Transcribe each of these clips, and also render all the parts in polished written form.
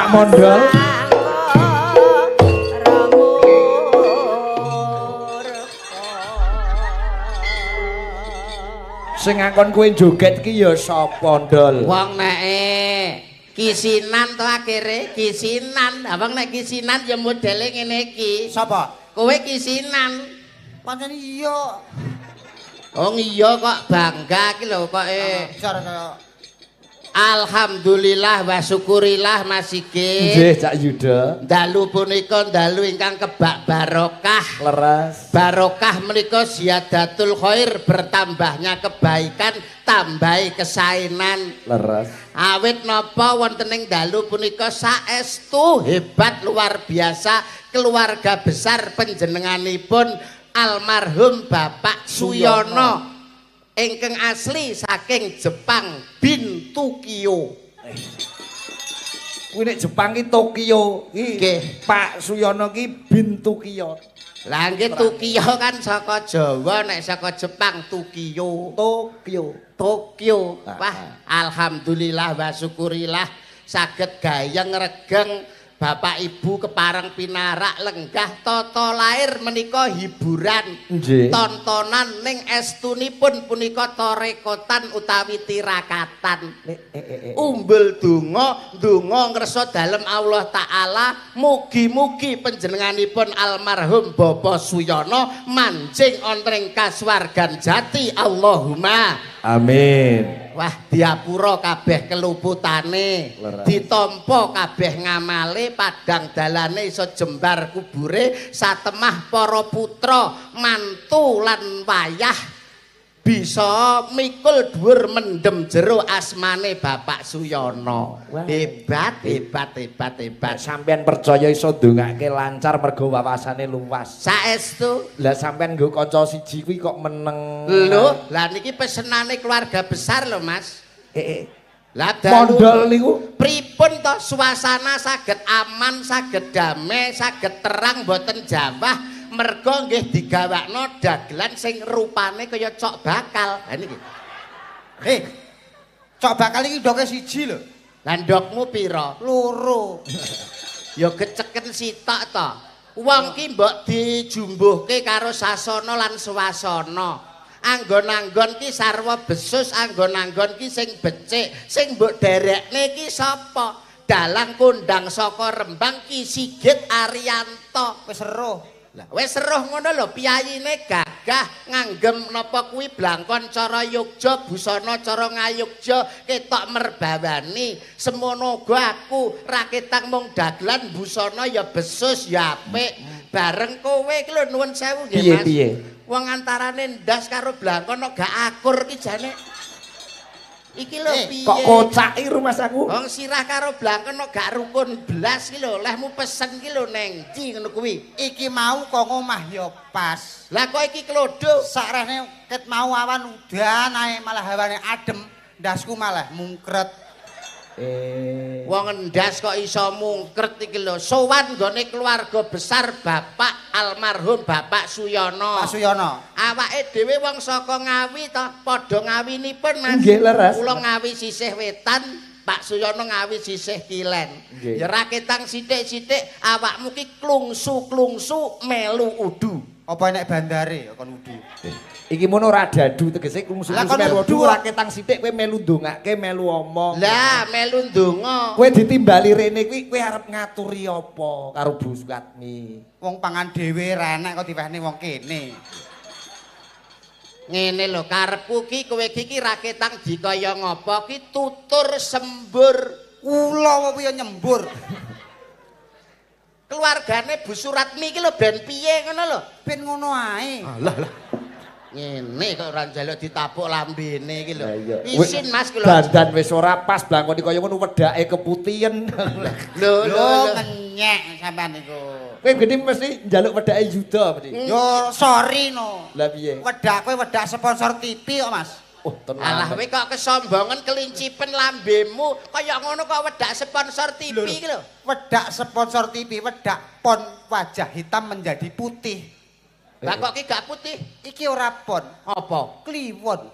Cak Mondol. Sing ngakon kowe joget ki ya sapa, Ndol? Wong nek kisinan to akhire kisinan. Lah wong nek kisinan ya modele ngene iki. Sapa? Kowe kisinan. Pancen iya. Wong iya kok bangga iki lho kok. Cara kaya Alhamdulillah wa syukurillah Mas Sigit. Nggih, Cak Yuda. Dalu punika dalu ingkang kebak barokah. Leres. Barokah menika ziyadatul khair, bertambahnya kebaikan, tambahi kesaenan. Leres. Awit napa wonten ing dalu punika saestu hebat luar biasa keluarga besar panjenenganipun almarhum Bapak Suyono. Ingkang asli saking Jepang bin Tokyo. Kuwi nek Jepang ki Tokyo. Nggih, Pak Suyono ki bin Tokyo. Lah nggih Tokyo kan saka Jawa, nek saka Jepang Tokyo. Tokyo. Tokyo. Wah, alhamdulillah wa syukurillah saged gayeng regeng Bapak Ibu kepareng pinarak lenggah tata lair menika hiburan. Nggih. Tontonan ning estunipun punika torekotan utawi tirakatan. Umbul donga, donga ngresa dalem Allah Ta'ala, mugi-mugi panjenenganipun almarhum Bapak Suyono manjing wonten ing kasuwargan jati. Allahumma amin. Wah, diapura kabeh keluputane, ditampa kabeh ngamale, padang dalane iso jembar kubure, satemah para putra, mantu lan wayah bisa mikul dhuwur mendem jero asmane Bapak Suyono. Hebat, hebat, hebat, hebat. Sampeyan percaya iso ndongake lancar mergo wawasane luas. Saestu. Lah sampeyan nggo kanca siji kuwi kok meneng. Lho, lah niki pesenane keluarga besar lho, Mas. Lah Mondol niku pripun to suasana saged aman, saged damai, saged terang mboten jawah mergo nggih digawakno dagelan sing rupane kaya cok bakal. Ha niki. Cok bakal iki ndoke siji lho. Lah ndokmu pira? Loro. Ya keceken sitok to. Wong ki mbok dijumbuhke karo sasana lan swasana. Anggon-anggon ki sarwa besus, anggon-anggon ki sing becik, sing mbok derekne ki sapa? Dalang kondang saka Rembang Ki Sigit Arianto. Wis weruh. Lah wis weruh ngono lho, piyayine gagah nganggem napa kuwi blangkon cara Yogya, busana cara Ngayogya, ketok merbawani. Semono uga aku raketang mung dagelan busana ya besus ya apik. Bareng kowe iki lho nuwun sewu nggih Mas. Piye-piye? Wong antarane ndas karo blangkon kok gak akur ki jane. Iki lho piye? Kok kocak iki rumasaku? Wong sirah karo blangkon kok gak rukun blas ki lho, lehmu pesen ki lho neng ndi ngono kuwi. Iki mau kok omah ya pas. Lah kok iki klodho? Sakrene ket mau awan udan ae malah hawane adem, ndasku malah mungkret. Wong ndas kok iso mungkret iki lho. Sowan nggone keluarga besar Bapak almarhum Bapak Suyono. Pak Suyono. Awake dhewe wong saka Ngawi to, padha ngawinipun Mas. Nggih leres. Kula Ngawi sisih wetan, Pak Suyono Ngawi sisih kilen. Ya raketang sithik-sithik awakmu ki klungsu-klungsu melu udu. Apa enek bandare kon udu? Iki mono ora dadu tegese klungsu-klungsu melu udu ora ketang sithik kowe melu ndongake melu omong. Lah melu ndonga. Kowe ditimbali rene kuwi kowe arep ngaturi apa karo Bu Sukatmi? Wong pangan dhewe ra enek kok diwehne wong kene. Ngene lho karepku ki kowe iki raketang dikaya ngapa ki tutur sembur. Kula apa ya nyembur. Keluargane Bu Suratmi iki lho ben piye ngono lho. Ben ngono ae. Alah lah. Ngene kok ora njaluk ditapuk lambene iki lho. Isin Mas kula. Dandan wis ora pas blangkon kaya ngono wedake keputihen. Lho lho ngenyek sampean niku. Kowe gede mesti njaluk wedake Yuda mesti. Yo sorry no. Lah piye? Wedak kowe wedak sponsor TV kok Mas. Oh, tenan. Alah kowe kok kesombongan kelincipen lambemu kaya ngono kok wedak sponsor TV iki lho. Wedak sponsor TV, wedak pon wajah hitam menjadi putih. Lah kok iki gak putih? Iki ora pon. Apa? Kliwon.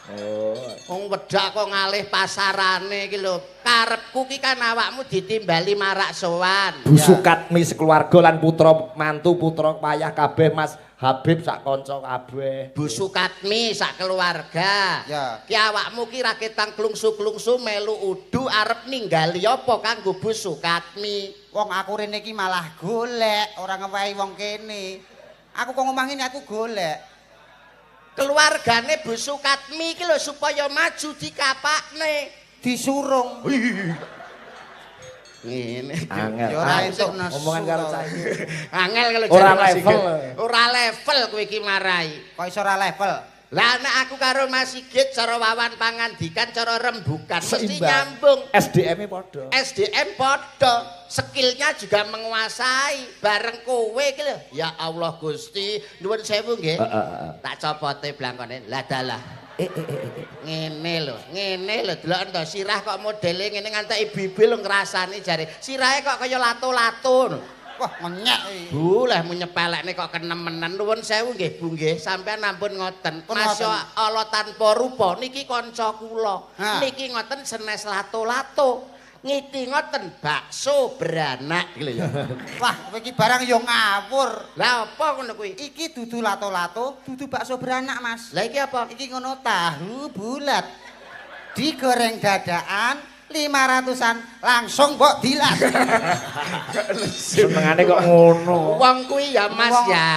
Oh. Wong wedak kok ngalih pasarane iki lho. Karepku ki kan awakmu ditimbali marak sowan. Bu Sukatmi sekeluarga lan putra mantu putra payah kabeh Mas Habib sak kanca kabeh. Bu Sukatmi sak keluarga. Ya. Ki awakmu ki ra ketang klungsu-klungsu melu udu arep ninggali apa kanggo Bu Sukatmi. Wong aku rene iki malah golek, ora ngewehi wong kene. Aku kok ngomah ngene aku golek. Keluargane Bu Sukatmi iki lho supaya maju dikapakne. Disurung. Ngene. Angel. Ya ora entuk nesu. Omongan karo cah iki. Angel kalau Ora level. Ora level kowe iki marai. Kok iso ora level? Lah nek aku karo Mas Sigit cara wawan pangandikan cara rembukan mesti Seimbang. nyambung. SDM-e padha. SDM padha, skillnya juga menguasai. Bareng kowe iki lho. Ya Allah Gusti, nuwun sewu nggih. Heeh, heeh. Tak copote blangkone. Lah dalah. Ngene lho, ngene lho deloken to sirah kok modele ngene ngantek ibu-ibu lho ngrasani jare. Sirahe kok kaya lato-lato. Lho. Wah, ngenyek iki. Bu, leh mu nyepelekne kok kenemenen. Nuwun sewu nggih, Bu nggih. Sampeyan ampun ngoten. Pun Mas ngoten. Allah tanpa rupa niki kanca kula. Ha. Niki ngoten senes lato-lato. Ngiti ngoten bakso beranak iki lho ya. Wah, kowe iki barang yo ngawur. Lah apa ngono kuwi? Iki dudu lato-lato, dudu bakso beranak, Mas. Lah iki apa? Iki ngono tahu bulat. Digoreng dadakan 500-an langsung mbok dilat. Senengane kok ngono. Wong kuwi ya Mas Wong- ya.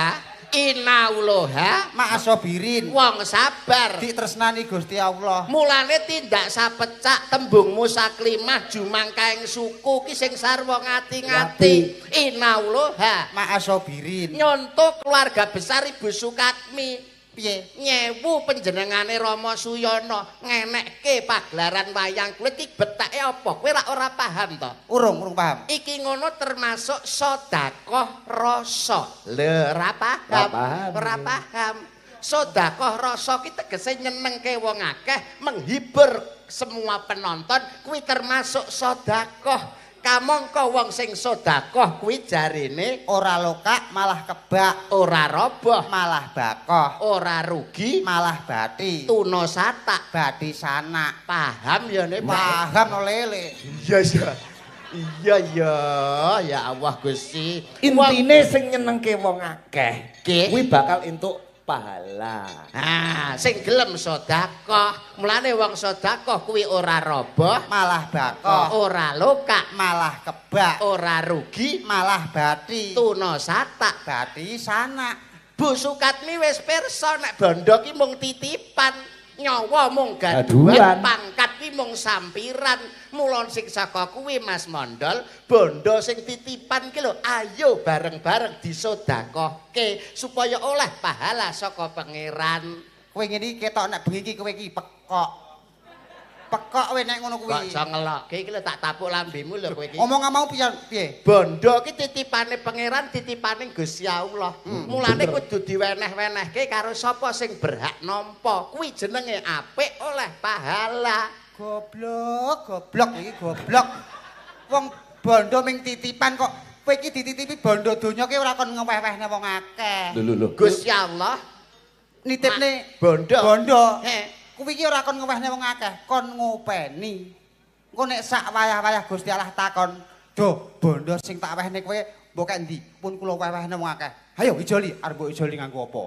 Inauloha Ma'asobirin. wong sabar. Ditresnani Gusti Allah. Mulane tindak sapecak tembung musaklimah jumangkaing suku ki sing sarwa ngati-ngati. Inauloha Ma'asobirin. nyonto keluarga besar Ibu Sukatmi. Piye? Nyewu panjenengane Rama Suyono ngenekke pagelaran wayang kulit iki betake apa? Kowe rak ora paham to? Urung, urung paham. Iki ngono termasuk sedekah rasa. Lho, ora paham. Ora paham. Ora paham. Sedekah rasa ki tegese nyenengke wong akeh, menghibur semua penonton, kuwi termasuk sedekah. Kamangka wong sing sedekah kuwi jarine Ora lokak malah kebak, ora roboh, malah bakoh, ora rugi, malah bati. tuna satak. Bati sanak. Paham ya nek Paham no lele. Iya iya. Iya ya, ya Allah Gusti. Intine sing nyenengke wong akeh Nggih. kuwi bakal entuk pahala. Ah, sing gelem sedekah. Mulane wong sedekah kuwi ora roboh, Malah bakoh, ora lokak, malah kebak, ora rugi, malah bati. tuna satak. Bati sanak. Bu Sukatmi wis pirsa nek bondo ki mung titipan, nyawa mung gaduhan, Gaduhan. pangkat ki mung sampiran. Mula sing saka kuwi Mas Mondol, bondo sing titipan ki lho, ayo bareng-bareng disedekahke supaya oleh pahala saka pangeran. Kowe ngene iki ketok nek bengi iki kowe iki pekok. Pekok kowe nek ngono Kok kuwi. iso ngelokke iki lho tak tapuk lambemu lho kowe iki. Omong mau piye piye? Bondo ki titipane pangeran, titipane Gusti Allah. Mulane kudu diweneh-wenehke karo sapa sing berhak nampa. Kuwi jenenge apik oleh pahala. Goblok, goblok iki goblok. Wong bondo ming titipan kok kowe iki dititipi bondo donya ki ora kon ngeweh-wehne wong akeh. Lho lho lho. Gusti Allah Nitipne bondo. Bondo. He. Kuwi iki ora kon ngewehne wong akeh, kon ngopeni. Engko nek sak wayah-wayah Gusti Allah takon, "Do, bondo sing tak wehne kowe mbok kek endi?" Pun kula weh-wehne wong akeh. Hayo ijoli, arep mbok ijoli nganggo apa?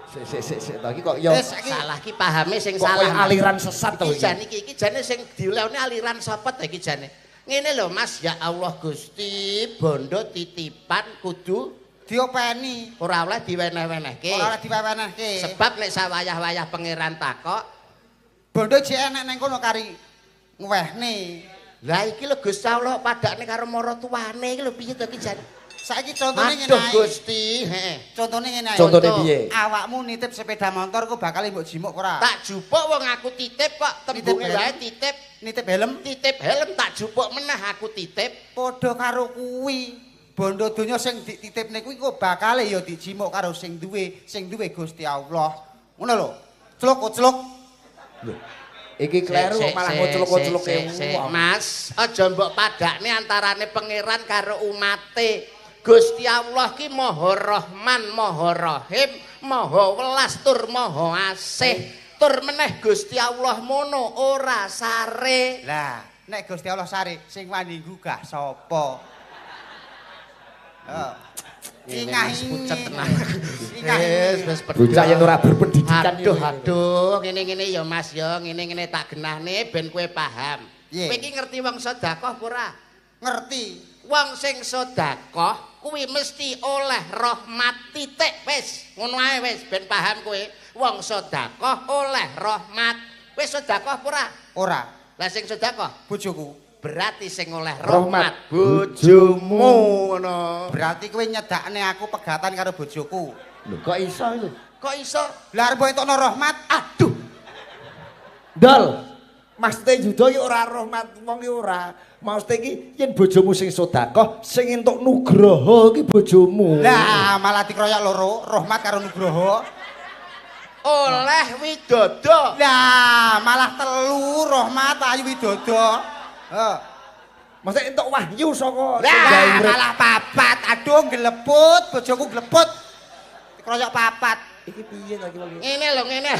Sik sik sik sik to iki kok ya Wis saiki Salah ki pahame sing kok salah. koyo aliran sesat to Iki iki. jane iki iki jane sing diulehne aliran sapa to iki jane? Ngene lho Mas, ya Allah Gusti, bondo titipan kudu diopeni, ora oleh diweneh-wenehke. ora oleh diwewenehke. Sebab nek sawayah-wayah pangeran takok, Bondo jek enek nang kono kari ngwehne. lah iki lho Gusti Allah padakne karo maratuwane iki lho piye to iki jane? Saiki contone ngene Aduh ae. Gusti, heeh. Contone ngene ae. Contone Contoh. piye? Awakmu nitip sepeda motor ku bakal mbok jimuk ora? Tak jupuk wong aku titip kok, tembunge Nitip wae titip, Nitip helm titip helm tak jupuk meneh aku titip. padha karo kuwi. Bondo donya sing dititipne kuwi kok bakale ya dijimuk karo sing duwe Gusti Allah. Ngono lho. Celuk celuk. Iki kleru Sik, sik, malah sik, nguculuk-nguculuke sik, sik, wong. Mas, aja mbok padakne antarane pangeran karo umate. Gusti Allah ki Maha Rahman, Maha Rahim, Maha welas tur maha asih. Tur meneh Gusti Allah mono ora sare. Lah, nek Gusti Allah sare sing wani nggugah sapa? Heeh. Ingah pucet tenan. Wis bocah yen ora berpendidikan. Aduh aduh, ngene-ngene ya Mas ya, ngene-ngene tak genahne ben kowe paham. Kowe iki ngerti wong sedekah apa ora? Ngerti. Wong sing sedekah kuwi mesti oleh rahmat titik wis. Ngono ae wis ben paham kowe. Wong sedekah oleh rahmat. Wis sedekah apa ora? Ora. Lah sing sedekah bojoku. Berarti sing oleh rahmat bojomu ngono. Berarti kowe nyedakne aku pegatan karo bojoku. Lho kok iso lho? Kok iso? Lah arep entokno rahmat. Aduh. Ndol. Maksude Yuda iki ora rahmat wong iki ora. Maksude iki yen bojomu sing sedekah, sing entuk nugroho iki bojomu. Lah malah dikroyok loro, rahmat karo nugroho. Oleh widodo. Lah malah telu rahmat ayu widodo. Heeh. Maksudnya entuk wahyu saka lah malah papat. Aduh gleput, bojoku gleput. Dikroyok papat. Iki piye ta iki wong iki? Ngene lho, ngene.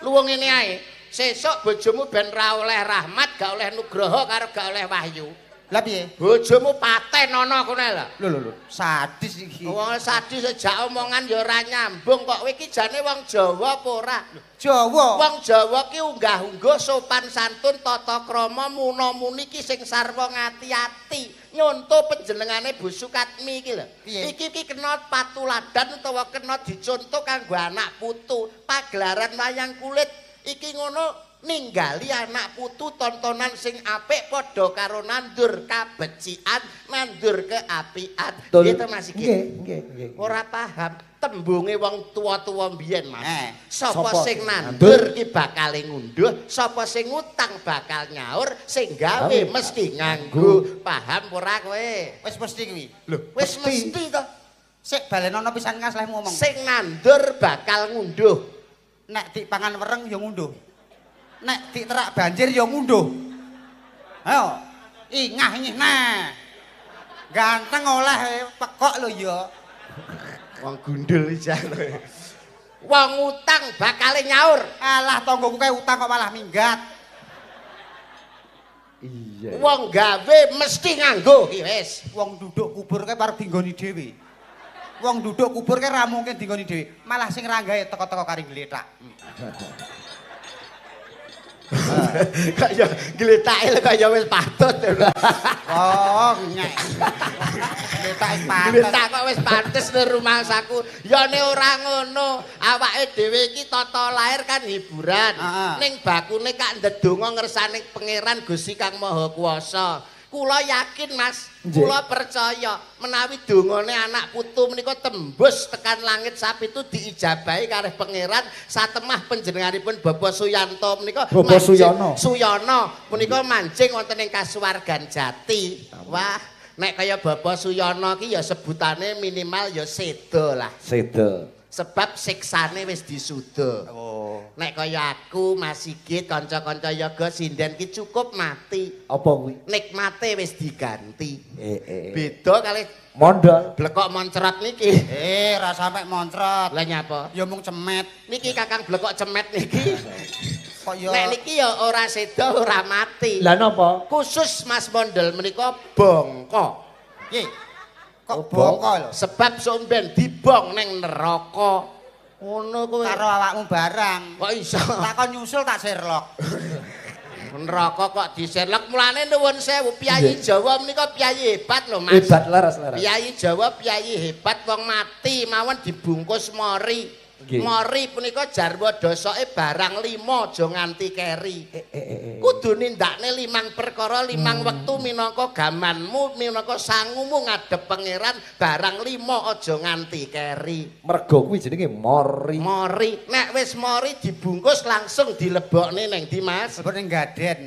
Luwung ngene ae. Sesuk bojomu ben ra oleh rahmat, gak oleh nugroho karo gak oleh wahyu. Lah piye? Bojomu paten ana kono lho. Lho lho lho, sadis iki. Wong sadis sejak omongan ya ora nyambung kok. Kowe iki jane wong Jawa apa ora? Jawa. Wong Jawa ki unggah-ungguh sopan santun tata krama muna-muni ki sing sarwa ngati-ati. Nyonto panjenengane Bu Sukatmi iki lho. Iki ki kena patuladan utawa kena dicontoh kanggo anak putu. Pagelaran wayang kulit iki ngono ninggali anak putu tontonan sing apik padha karo nandur kabecikan, nandur keapian. Gitu Mas iki. Nggih, nggih, nggih. Ora paham tembunge wong tuwa-tuwa mbiyen, Mas. Sapa sing nandur ki bakal ngunduh, sapa sing ngutang bakal nyaur, sing gawe mesti nganggo. Paham ora kowe? Wis mesti kuwi. Lho, wis mesti to. Sik balenono pisan Mas lehmu ngomong. Sing nandur bakal ngunduh. Nek dipangan wereng ya ngunduh. Nek diterak banjir ya ngunduh. Ayo, ingah ingih nah. Ganteng oleh pekok lho ya. Wong gundul jan. Wong utang bakale nyaur. Alah tanggoku kae utang kok malah minggat. Iya. Wong gawe mesti nganggo ki wis. Wong duduk kubur kae parek dinggoni dhewe. Wong duduk kubur kae ra mungkin dinggoni dhewe. Malah sing ra gawe teko-teko kari glethak. Kaya gletake kaya wis patut. Oh, nyek. Gletak wis pantes. Gletak kok wis pantes nang rumangsaku. Ya nek ora ngono, awake dhewe iki tata lahir kan hiburan. Ning bakune kak ndedonga ngersane Pangeran Gusti Kang Maha Kuwasa. Kula yakin Mas, kula percaya menawi dongane anak putu menika tembus tekan langit sapitu diijabahi kalih Pangeran satemah panjenenganipun Bapak Suyanto menika Bapak Suyono. Suyono menika manjing wonten ing kasuwargan jati. Wah, nek kaya Bapak Suyono ki ya sebutane minimal ya seda lah. Seda. Sebab siksane wis disuda. Oh. Nek kaya aku Mas Sigit kanca-kanca yoga sinden ki cukup mati. Apa kuwi? Nikmate wis diganti. Beda kali mondol blekok moncrot niki. Ora sampe moncrot. Lah nyapa? Ya mung cemet. Niki Kakang blekok cemet niki. Kok ya nek niki ya ora seda ora mati. Lah napa? Khusus Mas Mondol menika bongko. Piye? Kok bongko lho? Sebab somben dibong neng neraka. Ngono kowe. Karo awakmu barang. Kok iso? Tak kon nyusul tak sherlock. Neraka kok diserlok. Mulane nuwun sewu, piyayi Jawa menika piyayi hebat lho Mas. Hebat leres-leres. Piyayi Jawa piyayi hebat, wong mati mawon dibungkus mori. Mori punika jarwa dosoke barang 5 aja nganti keri. Kudu nindakne 5 perkara 5 wektu minangka gamanmu minangka sangumu ngadhep pangeran barang 5 aja nganti keri. Mergo kuwi jenenge mori. Mori. Nek wis mori dibungkus langsung dilebokne neng ndi Mas? Lebokne gaden.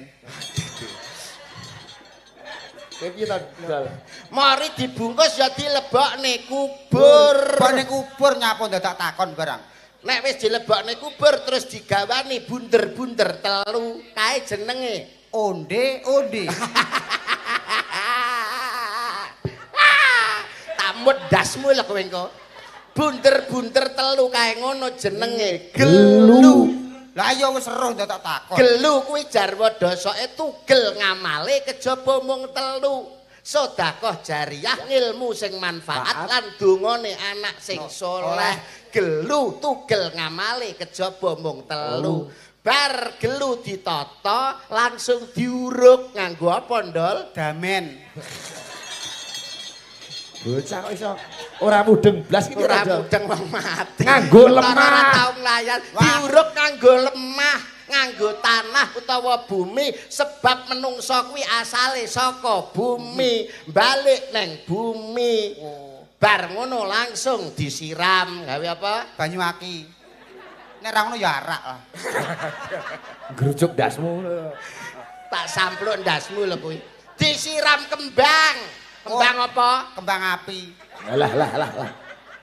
Piye ta, Dal? Mori dibungkus ya dilebokne kubur. Lebokne kubur nyapa dadak takon barang. Nek wis dilebokne kubur terus digawani bunder-bunder telu, kae jenenge onde-onde. Tamut dasmu lho kowe engko. Bunder-bunder telu kae ngono jenenge gelu. Lah iya wis weruh ndak tak takon. Gelu kuwi jarwa dosoke tugel ngamale kejaba mung telu. Sedekah jariyah, ngilmu sing manfaat lan dongane anak sing soleh. Gelu tugel ngamale kejaba mung telu. Bar gelu ditata langsung diuruk nganggo apa, Ndol? Damen. Bocah kok iso ora mudeng blas iki ora mudeng wong mati. Nganggo lemah. Ora tau nglayat. Diuruk nganggo lemah, nganggo tanah utawa bumi, sebab menungso kuwi asale saka bumi, balik neng bumi. Bar ngono langsung disiram gawe apa? Banyu aki. Nek ra ngono ya arak lah. Ngrujuk ndasmu. Tak sampluk ndasmu lho kuwi. Disiram kembang. Kembang apa? Kembang api. Lah lah lah lah.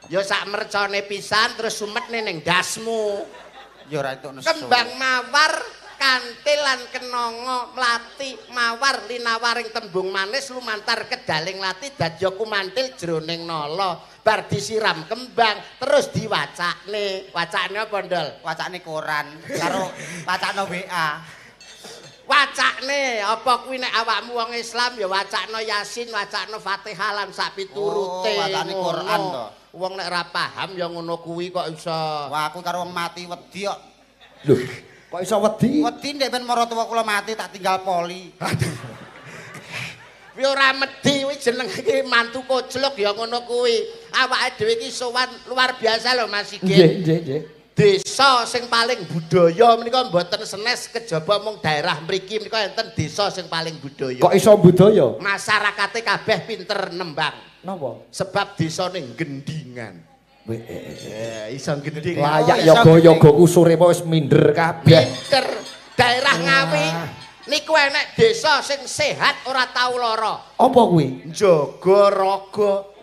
Ya sak mercone pisan terus sumetne ning ndasmu. Ya ora entuk nesu. Kembang mawar, kantil lan kenanga, mlati, mawar linawaring tembung manis lumantar kedaling lati dadya kumantil jroning nala. Bar disiram kembang terus diwacakne. Wacakne apa, Ndol? Wacakne koran karo wacakno WA. Wacakne apa kuwi nek awakmu wong Islam ya wacakno Yasin, wacakno Fatihah lan sak piturute. Oh, wacakne Quran to. Wong nek ora paham ya ngono kuwi kok iso. Wah, aku karo wong mati wedi kok. Lho, kok iso wedi? Wedi nek ben maratuwa kula mati tak tinggal poli. Kuwi ora medhi, kuwi jenenge iki mantu koclok ya ngono kuwi. Awake dhewe iki sowan luar biasa lho Mas Sigit. Nggih, nggih, nggih. Desa sing paling budaya menika mboten senes kejaba mung daerah mriki menika enten desa sing paling budaya. Kok iso budaya? Masyarakate kabeh pinter nembang. Napa? Sebab desane gendingan. Iso gending. Layak yoga-yogaku sore wis minder kabeh. Pinter. Daerah Ngawi niku enek desa sing sehat ora tau lara. Apa kuwi? Njaga raga.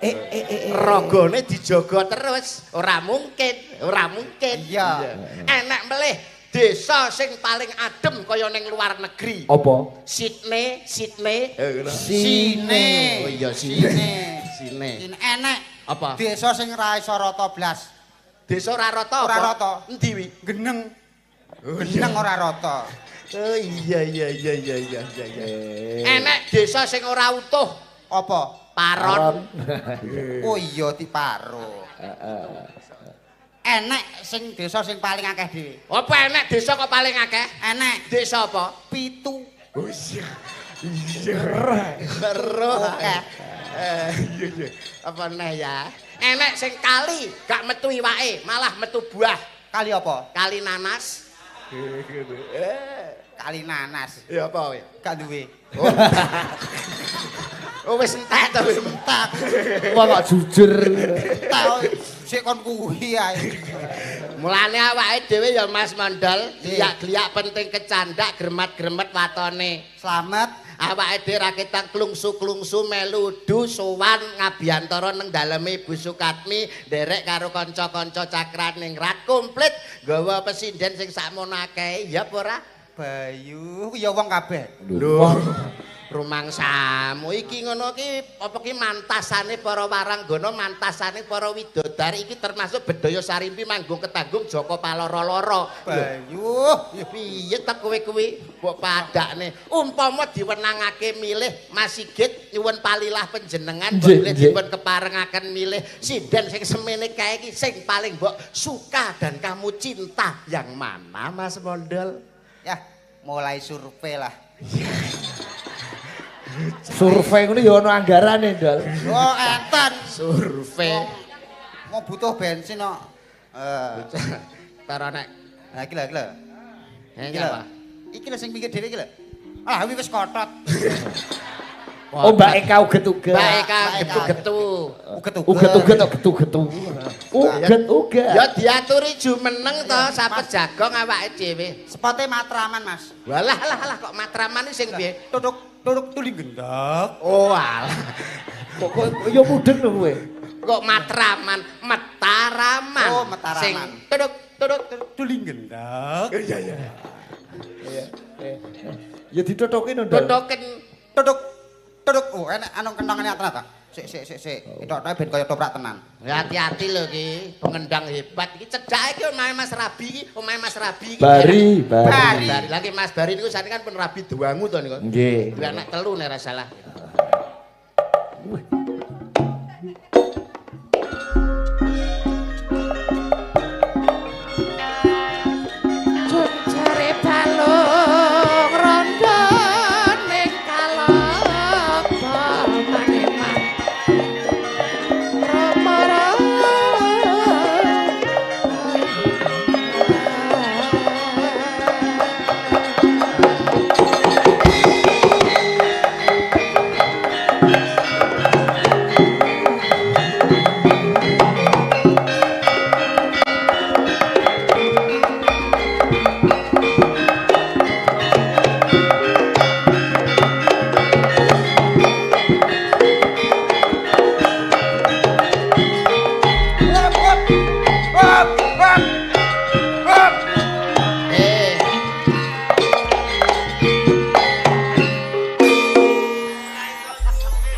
Ragane dijaga terus, ora mungkin, ora mungkin. Iya. Enek melih desa sing paling adem kaya ning luar negeri. Apa? Sydney, Sydney. Sine. Oh iya, Sine. Sine. Enek. Apa? Desa sing ora iso rata blas. Desa ora rata apa? Ora rata. Endi wi? Geneng. Geneng ora rata. Oh iya iya iya iya iya iya. Enek desa sing ora utuh. Apa? Paron. Oh iya diparo. Enek sing desa sing paling akeh dhewe. Apa enek desa kok paling akeh? Enek. Desa apa? 7. Oh iya. Iya. Akeh. Iya iya. Apa neh ya? Enek sing kali gak metu iwake, malah metu buah. Kali apa? Kali nanas. Kali nanas. Ya apa kowe? Gak duwe. Oh wis entek to wis entek. Wah kok jujur. Entek sik kon kuwi ae. Mulane awake dhewe ya Mas Mondol, gliak-gliak penting kecandak gremet-gremet watone. Slamet. Awake dhewe ra ketang klungsu-klungsu melu du sowan ngabiyantara nang daleme Ibu Sukatmi nderek karo kanca-kanca cakraningrat komplit nggawa pesinden sing sakmono akeh ya apa ora? Bayu ya wong kabeh. Lho. Rumangsamu iki ngono iki apa ki mantasane para waranggana, mantasane para widodari iki termasuk Bedhaya Sarimpi manggung ketanggung Joko Paloro-loro. Bayu, piye ta kowe kuwi mbok padakne. Umpama diwenangake milih Mas Sigit nyuwun palilah panjenengan boleh dipun keparengaken milih sinden sing semene kae iki sing paling mbok suka dan kamu cinta yang mana Mas Mondol? Ya, mulai survei lah. Survei ngono ya ana anggarane, Ndol. Oh, enten survei. Mau butuh bensin kok. Tara nek. Lah iki lho, iki lho. Iki lho. Iki lho sing pinggir dhewe iki lho. Ah, kuwi wis kotot. Oh, Mbak Eka uget-uget. Mbak Eka getu-getu. Uget-uget kok getu-getu. Uget-uget. Ya diaturi jumeneng to sapet jagong awake dhewe. Sepote Matraman, Mas. Walah lah lah kok Matraman iki sing piye? Tutuk tutuk tuli gendhak. Oh alah. Kok ya mudeng lho kowe. Kok Matraman, Metaraman. Oh, Metaraman. Sing tutuk tutuk tuli gendhak. Iya iya. Iya. Ya ditutukin ndol. Tutuken. Tutuk. Tutuk. Oh, enek anu kentongane atra ta. Sik sik sik sik. Etok-etoke ben kaya toprak tenan. Hati-hati lho iki, pengendang hebat iki cedhake iki omahe Mas Rabi iki, omahe Mas Rabi iki. Bari, Bari. Bari. Lah iki Mas Bari niku saniki kan pun rabi duwangu to niku. Nggih. Duwe anak telu nek ora salah. Jare balung rondo ning kalapa maneman.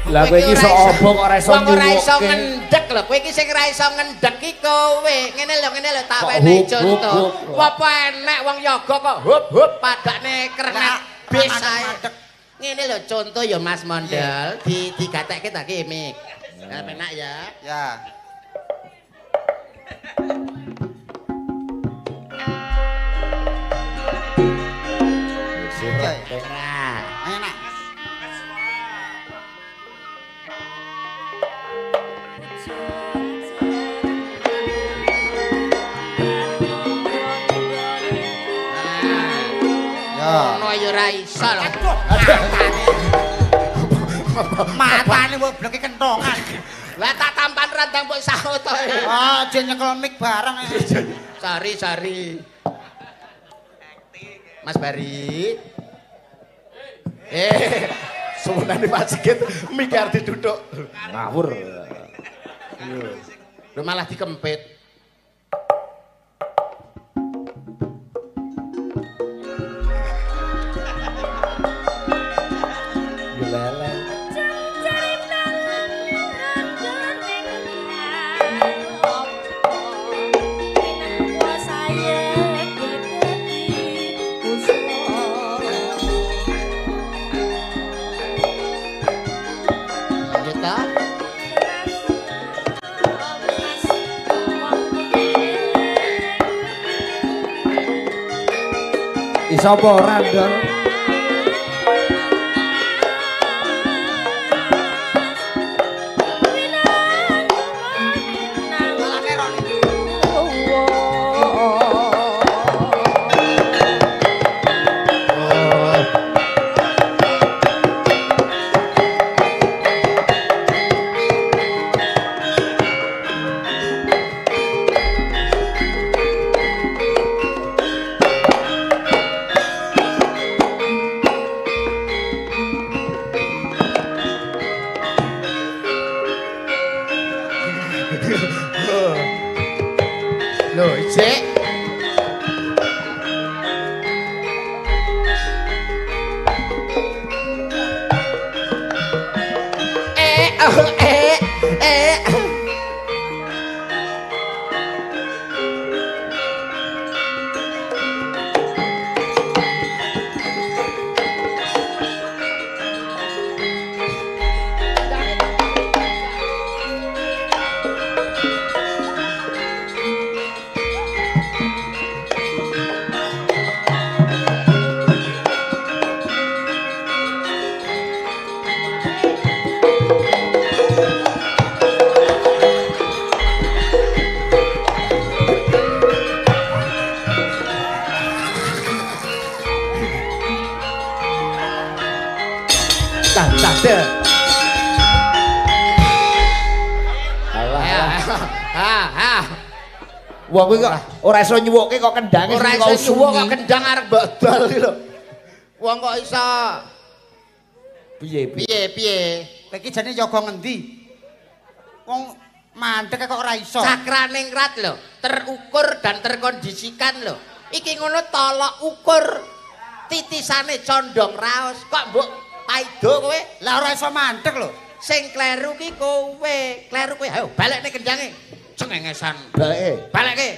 Lah kowe iki iso opo kok ora iso Wong ora iso nyuwukke. ngendhek lho, kowe iki sing ora iso ngendhek iki kowe. Ngene lho, ngene lho tak Kok wenehi hup, hup, conto. hup. Apa enek wong yoga kok hup hup padakne kernet bis ae. Ngene lho conto ya Mas Mondel, di digatekke ta ki mik. Ya penak ya. Ya. Ora. Enak. Ya. Ngono ya ora iso lho. Matane mbok bleke kentongan. Lah tak tampan randang mbok sahut to. Ah, aja nyekel mic bareng. Sorry, sorry. Mas Bari. Sebenarnya Pak Sigit mikir diduduk. Ngawur. Lho malah dikempit. Lele. Lanjut ta? Iso apa ora, Ndol? Malah kerone. Lho, isik. Eh, oh, eh, eh. Tah tah tah. Alah. Ha, ha. Wong kuwi kok ora iso nyuwukke kok kendange Ora sing iso kok nyuwuk kok usungi. kendang arep mbok dol iki lho. Wong kok iso Piye piye? piye piye? Kowe iki jane yoga ngendi? Wong mandek kok ora iso. Cakraningrat lho, terukur dan terkondisikan lho. Iki ngono tolok ukur titisane condong raos kok mbok paido kowe? Lah ora iso mandek lho. Sing kleru ki kowe. Kleru kowe. Ayo balekne kendange. Cengengesan. Baleke. Balekke.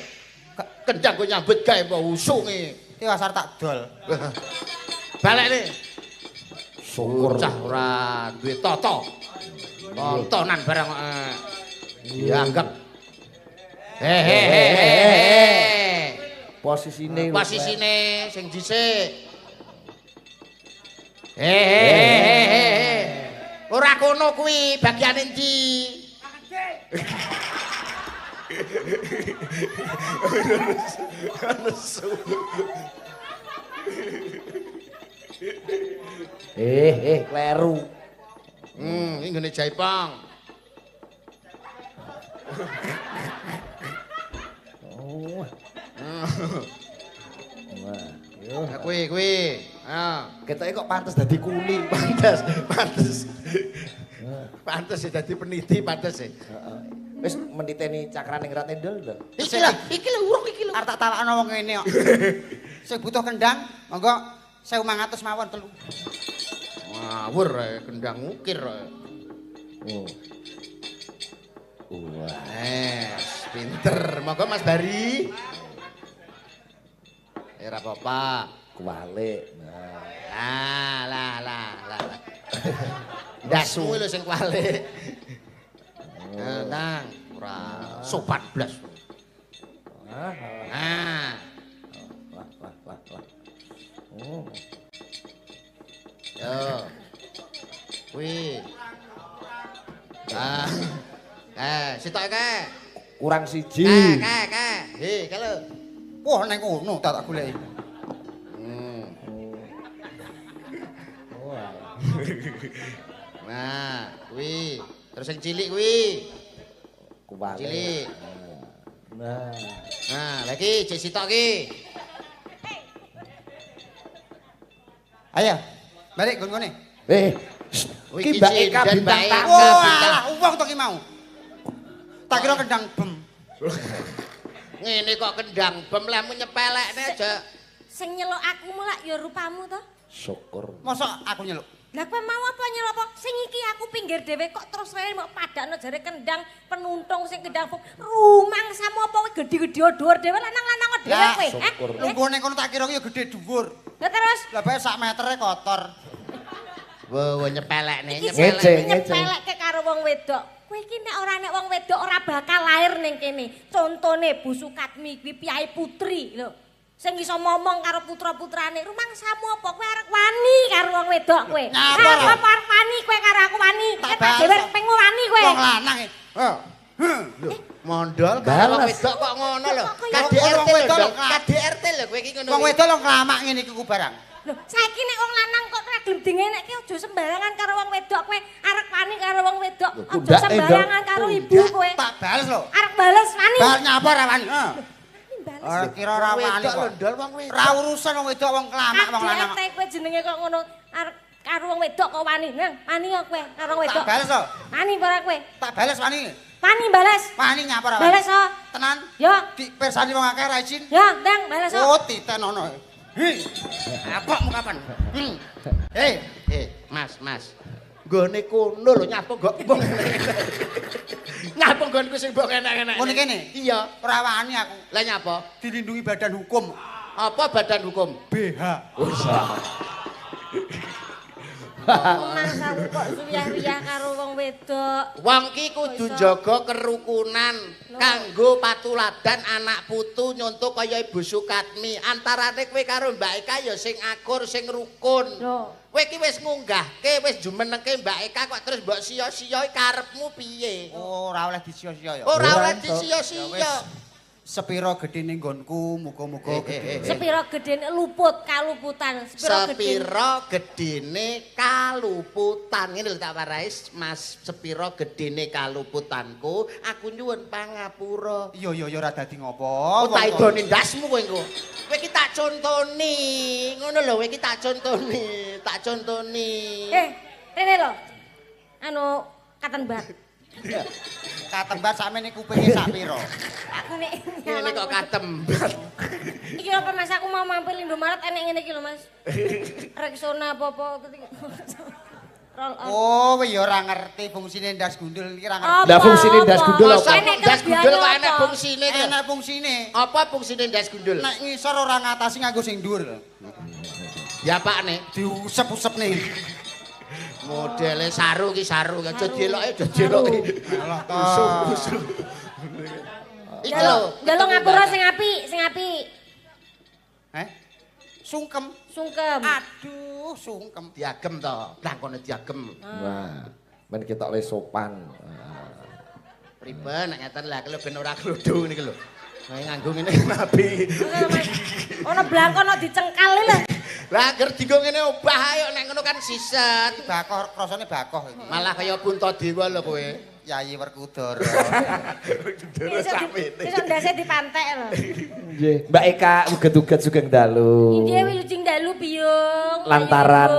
Kendang kowe nyambut gawe mbok usunge. Iki asar tak dol. Balekne. Syukur. Cah ora duwe tata. Tontonan barang dianggap. Hehehe. Posisine. Posisine sing dhisik. Hehehe. Ora kono kuwi bagiane endi? Kleru. Iki nggone Jaipong. Oh. Wah, yo. Kuwi kuwi. Ah, ketoke kok pantes dadi kuli. Pantes, pantes. Pantes sih dadi peniti, pantes sih. Heeh. Wis meniteni cakrane ngrate ndol lho. Iki lho, iki lho urung iki lho. Arep tak tawakno wong ngene kok. Sing butuh kendang, monggo 1500 mawon telu. Ngawur ae kendang ukir ae. Oh. Wah, pinter. Monggo Mas Bari. Ora apa-apa. Kuwalik. Nah. Lah lah lah. Ndasmu lho sing kuwalik. Nang ora sopan blas. Wah. Nah. Wah wah wah wah. Oh. Yo. Kuwi. Ah. Sitok kae. Kurang siji. Kae kae. He, kae lho. Wah, nang kono tak goleki. Wah. Nah, kuwi. Terus yang cilik kuwi. Kuwalik. Cilik. Nah. Nah, lagi cek sitok ki. Ayo, balik nggon-nggone. Ki Mbak Eka bintang tamu. Wah, wong to ki mau. Tak kira kendang bem. Ngene kok kendang bem lehmu nyepelekne aja. Sing nyeluk aku mulak ya rupamu to. Syukur. Mosok aku nyeluk? Lah kowe mau apa nyeluk apa? Sing iki aku pinggir dhewe kok terus rene mbok padakno jare kendang penuntung sing kendang rumangsamu apa kowe gedhe-gedhe dhuwur dhewe lanang-lanang dhewe kowe. Lungguh ning kono tak kira ya gedhe dhuwur. Lah terus? Lah bae sak metere kotor. Wo nyepelekne, nyepelekke karo wong wedok. Kowe iki nek ora nek wong wedok ora bakal lahir ning kene. Contone Bu Sukatmi kuwi piyai putri lho. Sing iso momong karo putra-putrane. Rumangsamu apa kowe arep wani karo wong wedok kowe? Apa arep wani kowe karo aku wani? Tak dhewe pengmu wani kowe. Wong lanang e. Lho, mondol karo wong wedok kok ngono lho. KDRT lho, KDRT lho kowe iki ngono. Wong wedok lho nglamak ngene iki ku barang. Lho, saiki nek wong lanang kok ora gelem dingenekke aja sembarangan karo wong wedok kowe. Arep wani karo wong wedok, aja sembarangan karo ibu kowe. Tak bales lho. Arep bales wani. Bal nyapa ora wani? Ora kira ora wani kok. Ora urusan wong wedok wong kelamak wong lanang. KDRT kowe jenenge kok ngono. Arep karo wong wedok kok wani. Nang, wani kok kowe karo wong wedok. Tak bales lho. Wani apa ora kowe? Tak bales wani. Wani bales. Wani nyapa ora wani? Bales kok. Tenan. Yo. Dipirsani wong akeh ra izin. Yo, ndang bales kok. Oh, titenono. Hei, apokmu kapan? Mas, mas. Nggone kono lho nyapa kok mbok. Nyapa nggonku sing mbok enak-enak. Ngene kene? Iya, ora wani aku. Lah nyapa? Dilindungi badan hukum. Apa badan hukum? BH. Oh iya. Mangsaku kok suyah-suyah karo wong wedok. Wong ki kudu njaga kerukunan kanggo patuladan anak putu nyonto kaya Ibu Sukatmi. Antarane kowe karo Mbak Eka ya sing akur, sing rukun. Kowe ki wis ngunggahke, wis jumenengke Mbak Eka kok terus mbok sia-sia karepmu piye? Ora oleh disia-sia ya. Ora oleh disia-sia. Sepiro gedene nggonku, muga-muga gedhe. Sepiro gedene luput kaluputan. Sepiro gedene kaluputan. Ngene lho tak warai Mas, sepiro gedene kaluputanku, aku nyuwun pangapura. Iya iya ya ora dadi ngopo. Oh, tak idone ndasmu kowe engko. Kowe iki tak contoni. Ngono lho, kowe iki tak contoni, tak contoni. Rene lho. Anu katenbat. Katembat sakmene kupinge sak pira? Aku nek ngene kok katembat. Iki apa Mas, aku mau mampir Indomaret enek ngene iki lho Mas. Rexona apa-apa. Roll on. Oh, kowe ya ora ngerti fungsine ndas gundul iki ora ngerti. Lah fungsine ndas gundul apa? Ndas gundul kok enek fungsine to? Enek fungsine. Apa fungsine ndas gundul? Nek ngisor ora ngatasi nganggo sing dhuwur. Ya pakne diusep-usep nih. Modele saru ki saru, aja dieloke, aja dieloke. Alah ta. Usuk-usuk. Iki lho, njaluk ngapura sing apik, sing apik. Heh? Sungkem. Sungkem. Aduh, sungkem. Diagem to, blangkone diagem. Wah, men ketok le sopan. Priben nek ngeten lha lho ben ora kludhu niki lho. Kayak nganggo ngene nabi. Ono blangkon kok dicengkal lho. Lah ger dienggo ngene obah ayo nek ngono kan siset. Bakoh krasane bakoh iki. Malah kaya Puntadewa lho kowe. Yayi Werkudara. Werkudara sakmene. Iso ndase dipantek lho. Nggih, Mbak Eka uget-uget sugeng dalu. Nggih wilujeng dalu Biyung. Lantaran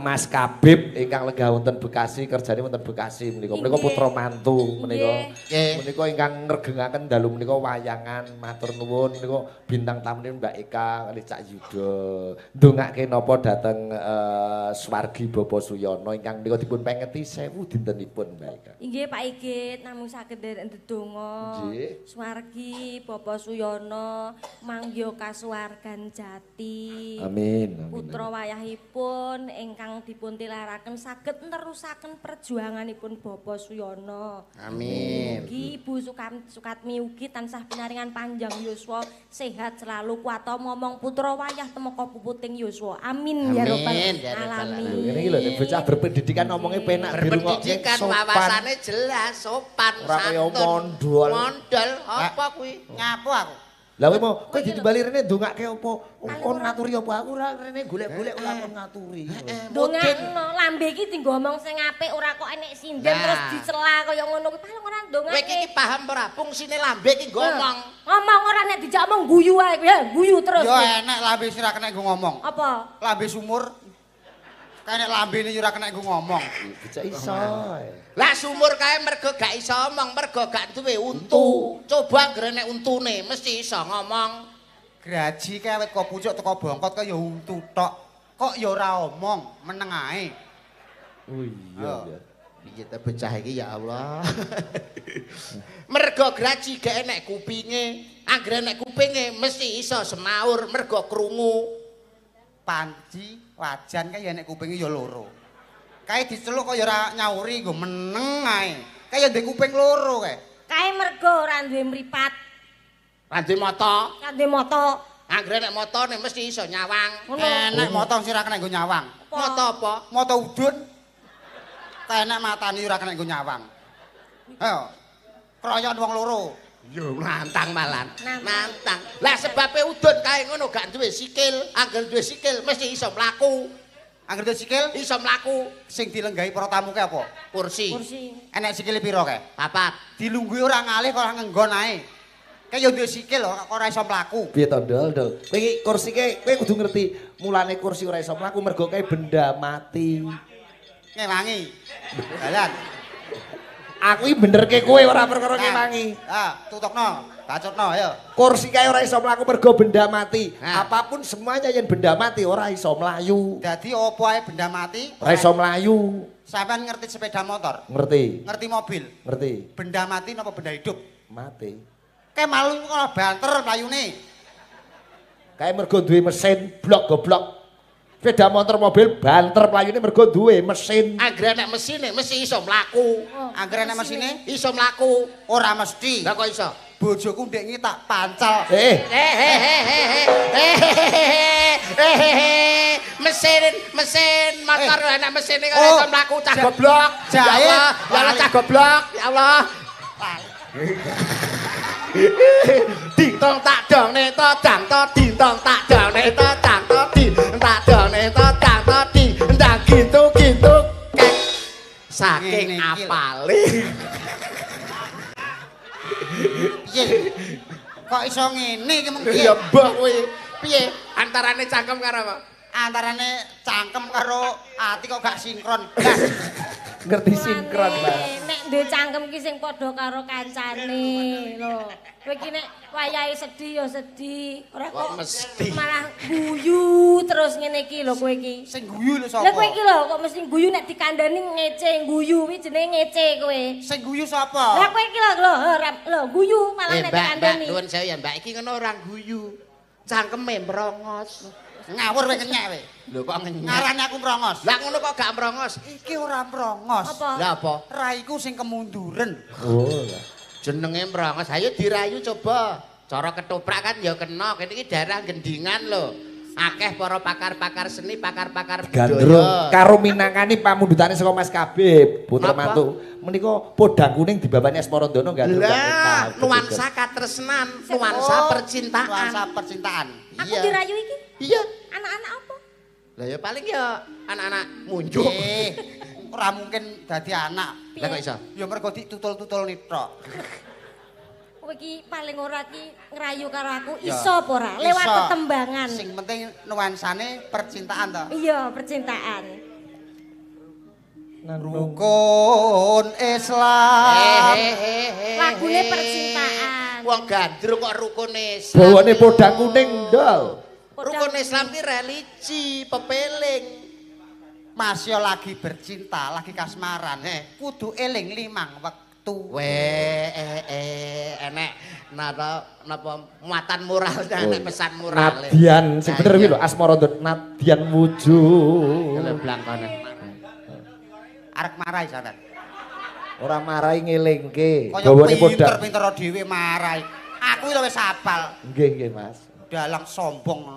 Mas Kabib ingkang lenggah wonten Bekasi, kerjane wonten Bekasi menika. Menika putra mantu menika. Menika ingkang ngregengaken dalu menika wayangan matur nuwun menika bintang tamune Mbak Eka kalih Cak Yuda. Ndongake napa dhateng swargi Bapak Suyono ingkang menika dipun pengeti 1000 dintenipun Mbak Eka. Nggih Pak Igit namung saged nderek ndedonga. Swargi Bapak Suyono mangya kasuwargan jati. Amin. Putra wayahipun ingkang dipun tilaraken saged nerusaken perjuanganipun Bapak Suyono. Amin. Mugi Ibu Sukatmi ugi tansah pinaringan panjang yuswa, sehat selalu, kuwata momong putra wayah temeka puputing yuswa. Amin ya rabbal alamin. Ngene iki lho bocah berpendidikan omongnya penak dirungokke. Berpendidikan wawasane jelas, sopan, ora kaya santun. Mondol. Mondol apa kuwi? Ngapo aku? Lah kowe mau kowe ditimbali rene ndongake apa? Kon ngaturi apa aku ora rene golek-golek ora kon ngaturi. Ndongakno lambe iki dienggo omong sing apik ora kok enek sinden terus dicela kaya ngono kuwi paling ora ndongake. Kowe iki paham ora fungsine lambe iki nggo ngomong. Ngomong ora nek dijak omong guyu ae kowe, guyu terus. Ya enek lambe sing ora kena nggo ngomong. Apa? Lambe sumur. Kae nek lambene yo ora kena nggo ngomong. Dijak iso. Lah sumur kae mergo gak iso omong, mergo gak duwe untu. Coba anggere nek untune mesti iso ngomong. Graji kae awet kok pucuk teko bongkot kae ya untu tok. Kok ya ora omong, meneng ae. Oh iya ya. Piye ta bocah iki ya Allah. Mergo graji gak enek kupinge. Anggere nek kupinge mesti iso semaur mergo krungu. Panci wajan kae ya nek kupinge ya loro. Kae diceluk kok ya ora nyauri nggo meneng ae. Kae ya ndek kuping loro kae. Kae mergo ora duwe mripat. Ora duwe mata. Ora duwe mata. Anggere nek matane mesti iso nyawang. Enek mata sing ora kena nggo nyawang. Mata apa? Mata udun. Kae enek matane ora kena nggo nyawang. Ayo. Kroyon wong loro. Yo nantang malan. Nantang. Lah sebabe udun kae ngono gak duwe sikil, angger duwe sikil mesti iso mlaku. Angger duwe sikil iso mlaku. Sing dilenggahi para tamu kae apa? Kursi. Kursi. Enek sikile pira kae? 4. Dilungguhi ora ngalih kok ora ngenggon ae. Kae yo duwe sikil kok ora iso mlaku. Piye to, Ndol, Ndol? Kowe iki kursike kowe kudu ngerti mulane kursi ora iso mlaku mergo kae benda mati. Ngewangi. Dalan. Aku iki benerke kowe ora perkara ngewangi. Ah, tutokno, bacotno ayo. Kursi kae ora iso mlaku mergo benda mati. Apapun semuanya yang benda mati ora iso mlayu. Dadi opo ae benda mati ora iso mlayu. Sampeyan ngerti sepeda motor? Ngerti. Ngerti mobil? Ngerti. Benda mati napa benda hidup? Mati. Kae malu kok banter mlayune. Kae mergo duwe mesin blok goblok. Sepeda motor mobil banter mlayune mergo duwe mesin. Anggere nek mesine mesti iso mlaku. Anggere nek mesine iso mlaku. Ora mesti. Lah kok iso? Bojoku ndek ngi tak pancal. Mesin motor enak mesine kok iso mlaku cah goblok. Ya Allah, ya Allah cah goblok, ya Allah. Dintong tak dong ne to dang to dintong tak dong ne to dang to di tak dong ne to dang to di ndang gitu gitu kek saking apale. Piye kok iso ngene iki mung piye? Ya mbah kowe piye antarane cangkem karo apa? Antarane cangkem karo ati kok gak sinkron. Ngerti sinkron, Mas. Nek duwe cangkem ki sing padha karo kancane lho. Kowe iki nek wayahe sedih ya sedih, ora kok mesti malah guyu terus ngene iki lho kowe iki. Sing guyu lho sapa? Lah kowe iki lho kok mesti guyu nek dikandani ngece guyu kuwi jenenge ngece kowe. Sing guyu sapa? Lah kowe iki lho lho guyu malah nek dikandani. Mbak, nuwun sewu ya Mbak, iki ngono ora guyu. Cangkeme mrongos. Ngawur kowe kenyek kowe. Lho kok ngenyek? Ngarani aku mrongos. Lah ngono kok gak mrongos? Iki ora mrongos. Lah apa? Raiku sing kemunduren. Oh. Jenenge mrongos. Ayo dirayu coba. Cara ketoprak kan ya kena. Kene iki daerah Gendingan lho. Akeh para pakar-pakar seni, pakar-pakar budaya. Karo minangkani pamundhutane saka Mas Kabib, putra mantu. Menika podang kuning dibabani Asmarandana gandrung. Lah, nuansa katresnan, nuansa percintaan. Nuansa percintaan. Aku dirayu iki? Iya. Anak-anak apa? Lah ya paling ya anak-anak munjuk. Ora mungkin dadi anak. Lah kok iso? Ya mergo ditutul-tutul tok. Kowe iki paling ora ki ngrayu karo aku iso apa ora? Lewat tetembangan. Sing penting nuansane percintaan to. Iya, percintaan. Rukun Islam. Lagune percintaan. Wong gandrung kok rukun Islam. Bawane podang kuning, Ndol. Rukun Islam ki religi, pepeling. Mas yo lagi bercinta, lagi kasmaran. Kudu eling 5 wektu. Weh, enek napa muatan moralnya, enek pesan moral. Nadyan sing bener kuwi lho Asmarandana, nadyan wujud. Lho blangkone. Arek marai sampean. Ora marai ngelingke. Gawane podang. Pinter-pinter dhewe marai. Aku lho wis apal. Nggih, nggih, Mas. Dalang sombong.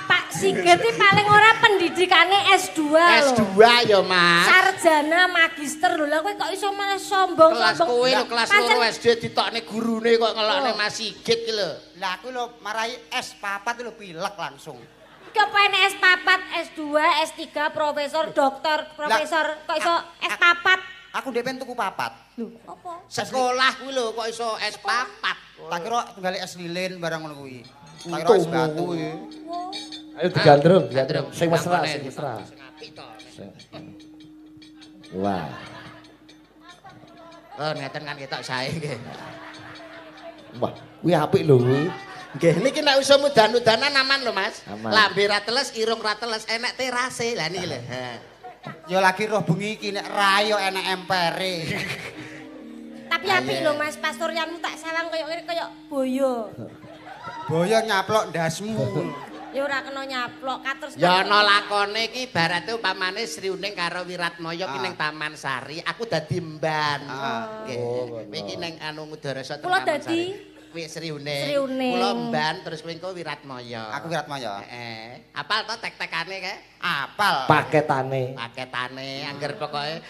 Pak Sigit iki paling ora pendidikane S2 lho. S2 ya, Mas. Sarjana magister lho. Lah kowe kok iso malah sombong-sombong. Kelas kowe lho kelas 2 SD ditokne gurune kok ngelokne Mas Sigit ki lho. Lah aku lho marai S4 lho pilek langsung. Iki apa enek S4, S2, S3, profesor, doktor, profesor kok iso S4? Aku ndek pengen tuku 4. Lho, apa? Sekolah kuwi lho kok iso S4. Tak kira tunggale es lilin barang ngono kuwi. Tak kira es batu kuwi. Ayo digandrung, digandrung. Sing mesra, sing mesra. Sing apik to. Wah. Oh, ngeten kan ketok sae nggih. Wah, kuwi apik lho kuwi. Nggih, niki nek usum udan-udanan aman lho, Mas. Lambe ra teles, irung ra teles, enek terase. Lah niki lho. Ya lagi roh bengi iki nek rayo enek empere. Tapi apik lho Mas, pastorianmu tak sawang koyo ngene koyo boyo. Boyo nyaplok ndasmu. Ya ora kena nyaplok katerus. Ya ana lakone iki ibarate upamane Sri Uning karo Wiratmaya ki ning Taman Sari, aku dadi mban. Nggih. Kowe iki ning anu Ngudarasa Taman Sari. Kuwi Sri Uning. Kula mban terus kowe engko Wiratmaya. Aku Wiratmaya. Heeh. Apal to tek-tekane kae? Apal. Paketane. Paketane angger pokoke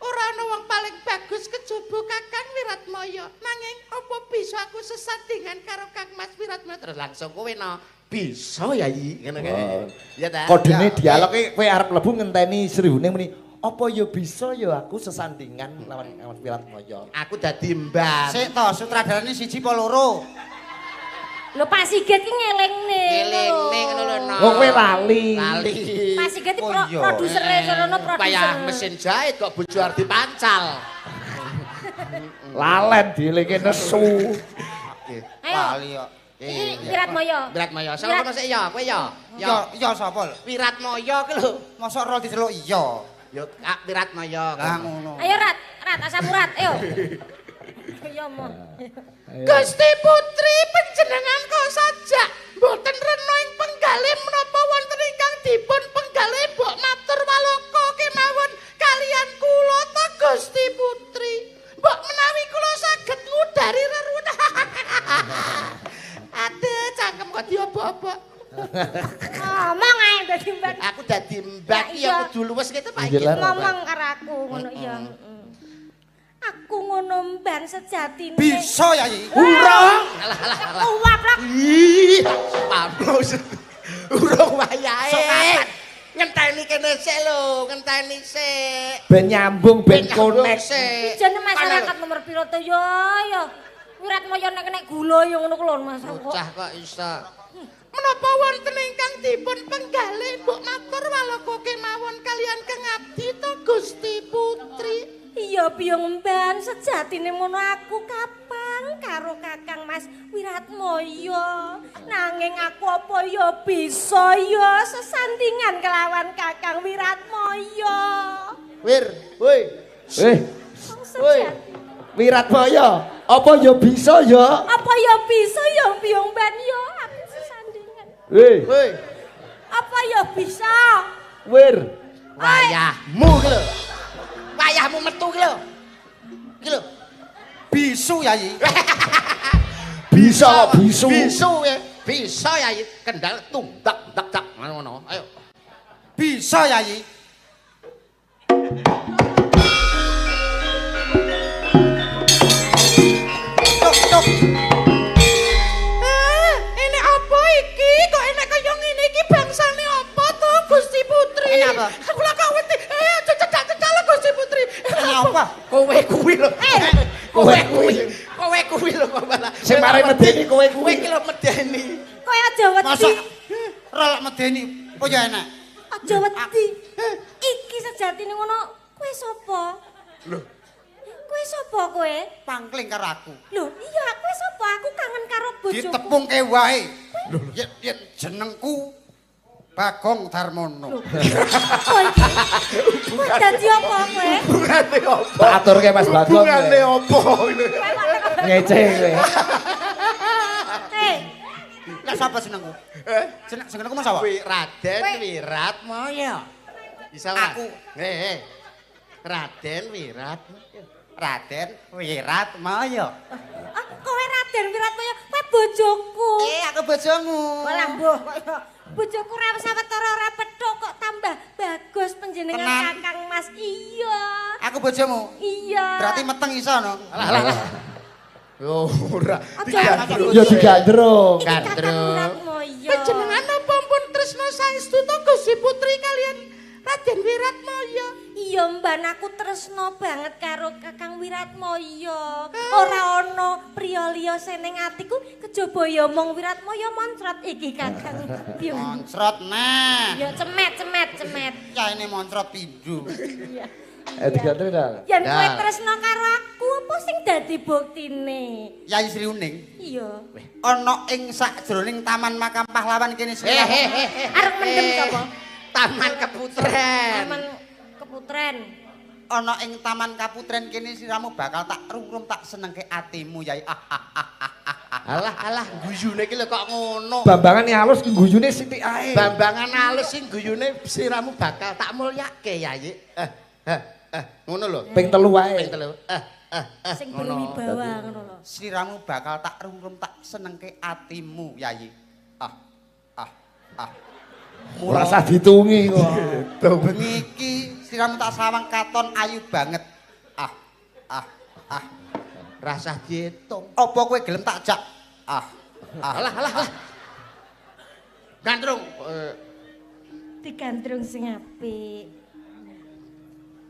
ora ana wong paling bagus kejaba Kakang Wiratmaya. Nanging apa bisa aku sesandingan karo Kang Mas Wiratmaya? Terus langsung kowe no. Bisa ya yi ngono kae. Ya ta. Kodene dialog e kowe arep mlebu ngenteni Sri Uning muni, apa ya bisa ya aku sesandingan lawan Kang Mas Wiratmaya. Aku dadi mban. Sik to, sutradarane siji apa loro? Lho Pak Sigit ki ngelingne. Ngelingne ngono lho. Wong kowe lali. Lali. Pak Sigit iki produsere sono produser. Kaya mesin jahit kok bojo arep dipancal. Lalen dielingke nesu. Lali kok. Iki Wiratmaya. Wiratmaya. Sapa kono sik ya, kowe ya? Ya, ya sapa lho? Wiratmaya ki lho. Mosok ro diceluk iya. Ya Wiratmaya. Lah ngono. Ayo Rat, Rat asam urat, ayo. Ya mo. Gusti Putri panjenengan kok sajak mboten rena ing penggalih menapa wonten ingkang dipun penggalih mbok matur waloka kemawon kalian kula ta Gusti Putri. Mbok menawi kula saged ngudari reruwet. Aduh, cangkem kok diobok-obok. Ngomong ae dadi mbak. Aku dadi mbak ya kudu luwes gitu Pak. Ngomong karo aku ngono iya. Aku ngono mban sejatine. Bisa ya iki. Urung. Alah alah alah. Uwaplak. Ih, pamus. Urung wayahe. Ngenteni kene sik lho, ngenteni sik. Ben nyambung, ben konek. Jane masyarakat nomor piro to ya ya. Wiratmaya nek nek gula ya ngono ku lho Mas. Bocah kok iso. Menapa wonten ingkang dipun penggalih mbok matur waloka kemawon kalian Kang Abdi to Gusti Putri? Iya Biyung Mban, sejatine mono aku kapang karo Kakang Mas Wiratmaya. Nanging aku apa ya bisa ya sesandingan kelawan Kakang Wiratmaya. Wir, woi. Woi. Wiratmaya, apa ya bisa ya? Apa ya bisa ya Biyung Mban ya aku sesandingan. Woi. Apa ya bisa? Wir. Wayahmu ki lho. Wayahmu metu ki lho. Ki lho. Bisu Yayi. Bisa bisu. Bisu ya. Bisa Yayi kendal tundak tak tak ngono. Ayo. Bisa Yayi. Tok tok. Enek apa iki? Kok enek kaya ngene iki bangsane apa to Gusti Putri? Enek apa? Kula kok wedi. Aja cedak-cedak lho Gusti Putri. Enek apa? Kowe kuwi lho. Kowe kuwi. Kowe kuwi lho kok malah. Sing mare medeni kowe kuwi. Kowe iki lho medeni. Kowe aja wedi. Masa rolok medeni apa ya enek? Aja wedi. Iki sejatine ngono kowe sapa? Lho. Kowe sapa kowe? Pangkling karo aku. Lho, iya kowe sapa? Aku kangen karo bojoku. Ditepungke wae. Lho, yen jenengku Bagong Darmono. Apa iki? Kowe dadi apa kowe? Hubungane apa? Tak aturke Mas Bagong. Hubungane apa? Ngece kowe. Eh. Lah sapa jenengku? Jenengku mas apa? Raden Wiratmaya. Bisa ora? Aku. Raden Wiratmaya. Raden Wiratmaya. Ah, kowe Raden Wiratmaya, kowe bojoku. Aku bojomu. Walah mbuh kok. Bojoku ora sawetara ora petuk kok tambah bagus panjenengan Kakang Mas. Iya. Aku bojomu. Iya. Berarti meteng iso no. Alah alah. Yo ora. Ya digandrung. Gandrung. Panjenengan napa pun tresna saestu to Gusti Putri kalian Raden Wiratmaya? Iya Mban, aku tresna banget karo Kakang Wiratmaya. Ora ana priya liya sing ning atiku kejaba ya mung Wiratmaya moncrot iki Kakang. Moncrot neh. Ya cemet cemet cemet. Ya ini moncrot pindho. Iya. Digandrung ta? Yen kowe tresna karo aku apa sing dadi buktine? Yai Sri Uning. Iya. Ana ing sakjroning Taman Makam Pahlawan kene sing. Arep mendem sapa? Taman Keputren. Taman Keputren. Ana ing Taman Kaputren kene siramu bakal tak rungrum tak senengke atimu Yai. Alah alah guyune iki lho kok ngono. Bambangan halus guyune sithik ae. Bambangan halus sing guyune siramu bakal tak mulyake Yai. Ngono lho. Ping 3 wae. Ping 3. Sing berwibawa ngono lho. Siramu bakal tak rungrum tak senengke atimu Yai. Ora usah ditungi kok. Bengi iki siramu tak sawang katon ayu banget. Rasah diitung. Apa kowe gelem tak jak? Alah alah alah. Gandrung. Digandrung sing apik.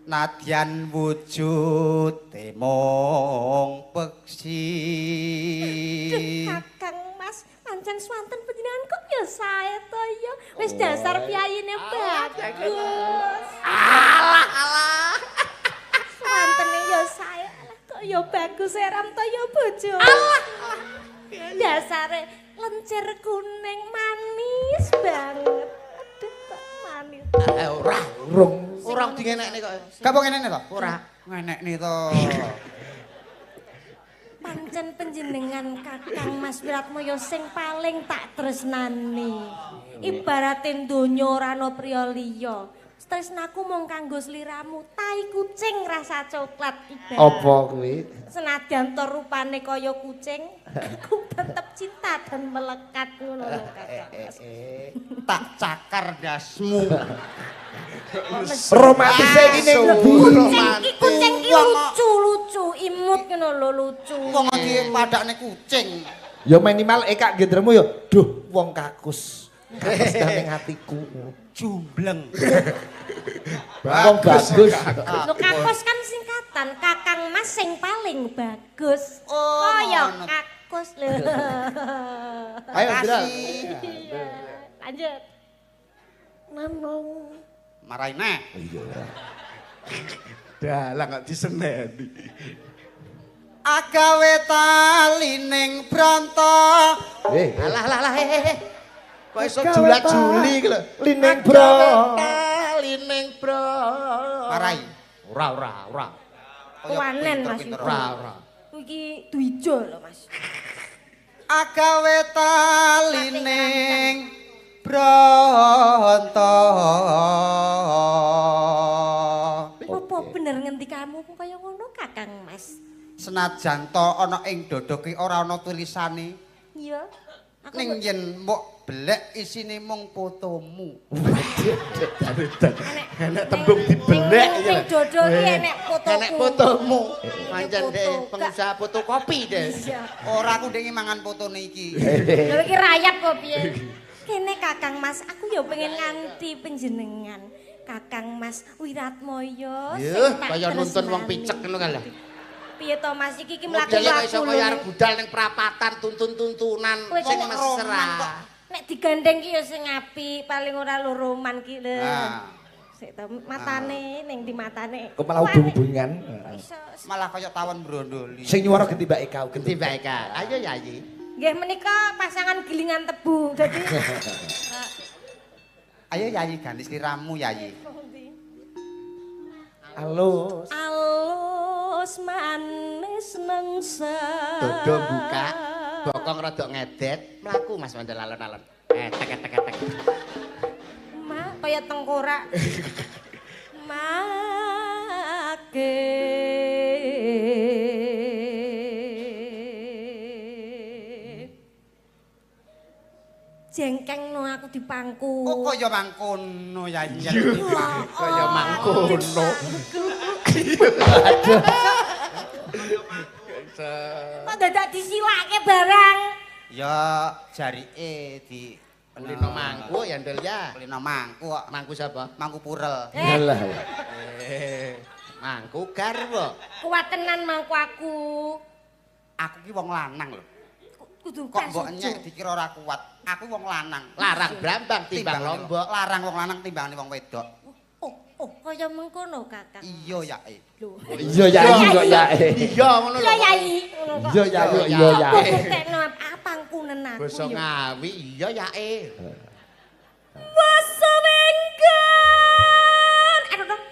Nadyan wujude mung peksi. Kakang Mas, pancen swanten panjenengan kok ya sae to ya. Wis dasar piyayine bagus. Alah alah. Swantene ya sae, alah kok ya bagus eram to ya bojo. Alah. Dasare lencir kuning manis banget. Aduh kok manis. Ora urung. Ora dingenekne kok. Gak apa ngenekne to? Ora. Ngenekne to. Pancen panjenengan Kakang Mas Wiratmaya sing paling tak tresnani. Ibarate donya ora ana priya liya. Tresnaku mung kanggo sliramu, tai kucing rasa coklat ibarat. Apa kuwi? Senadyan to rupane kaya kucing, aku tetep cinta dan melekat ngono lho Kakang Mas. Tak cakar dasmu. Romantise iki ning ndi? Kucing iki lucu-lucu, imut ngono lho lucu. Wong dipadakne kucing. Ya minimal ekak gendremu ya, duh wong kakus. Kakus ning atiku. Jumbleng. Wong bagus. Lho kakus kan singkatan, Kakang Mas sing paling bagus. Oh, ya kakus lho. Ayo, Dra. Makasih. Lanjut. Nanong. Marahi neh. Iya. Dalah kok diseneni. Agawe tali ning bronto. Alah alah alah he. Kok iso jula-juli iki lho. Lining bro. Tali ning bro. Marahi. Ora ora ora. Wanen Mas. Ora ora. Iki dwijo lho Mas. Agawe tali ning bronto. Apa bener ngendikamu kaya ngono Kakang Mas? Senajan to ana ing dada ki ora ana tulisane. Iya. Ning yen mbok belek isine mung fotomu. Enek tembung dibelek iki. Ning dada ki enek fotoku. Enek fotomu. Pancen dhek pengusaha fotokopi dhek. Ora aku ndek mangan fotone iki. Lho iki rayap kok piye? Kene Kakang Mas, aku ya pengen nganti panjenengan. Kakang Mas Wiratmoyo sing tak kaya nuntun wong picek ngono kae lho. Piye to Mas iki iki mlaku-mlaku iso kaya arep budal ning prapatan tuntun-tuntunan sing mesra. Nek digandeng ki ya sing apik, paling ora loro man ki lho. Sik to matane ning di matane. Kok malah hubung-hubungan. Malah kaya tawon brondoli. Sing nyuwara genti Mbak Eka, genti Mbak Eka. Ayo Yayi. Nggih menika pasangan gilingan tebu. Dadi ayo Yayi ganti sliramu Yayi. Alus. Alus manis nengsa. Dodo buka, bokong rada ngedet, mlaku Mas Mandel alon-alon. Etek etek etek. Ma kaya tengkorak. Make. Jengkeng no aku dipangku. Oh kaya mangkono Yayi. Kaya mangkono. Kok dadak disilake barang? Ya jarike di kulino mangku ya Ndel ya. Kulino mangku kok. Mangku sapa? Mangku purel. Alah. Mangku garwa. Kuat tenan mangku aku. Aku ki wong lanang lho. Kudu kok mbok nyek dikira ora kuat. Aku wong lanang. Larang brambang timbang lombok. Larang wong lanang timbangane wong wedok. Oh, kaya mengkono Kakang. Iya yae. Lho. Iya yae kok yae. Iya ngono lho. Iya yae ngono kok. Iya yae iya yae. Buktekno apangkunen aku. Basa Ngawi iya yae. Basa wenggan. Aduh dong.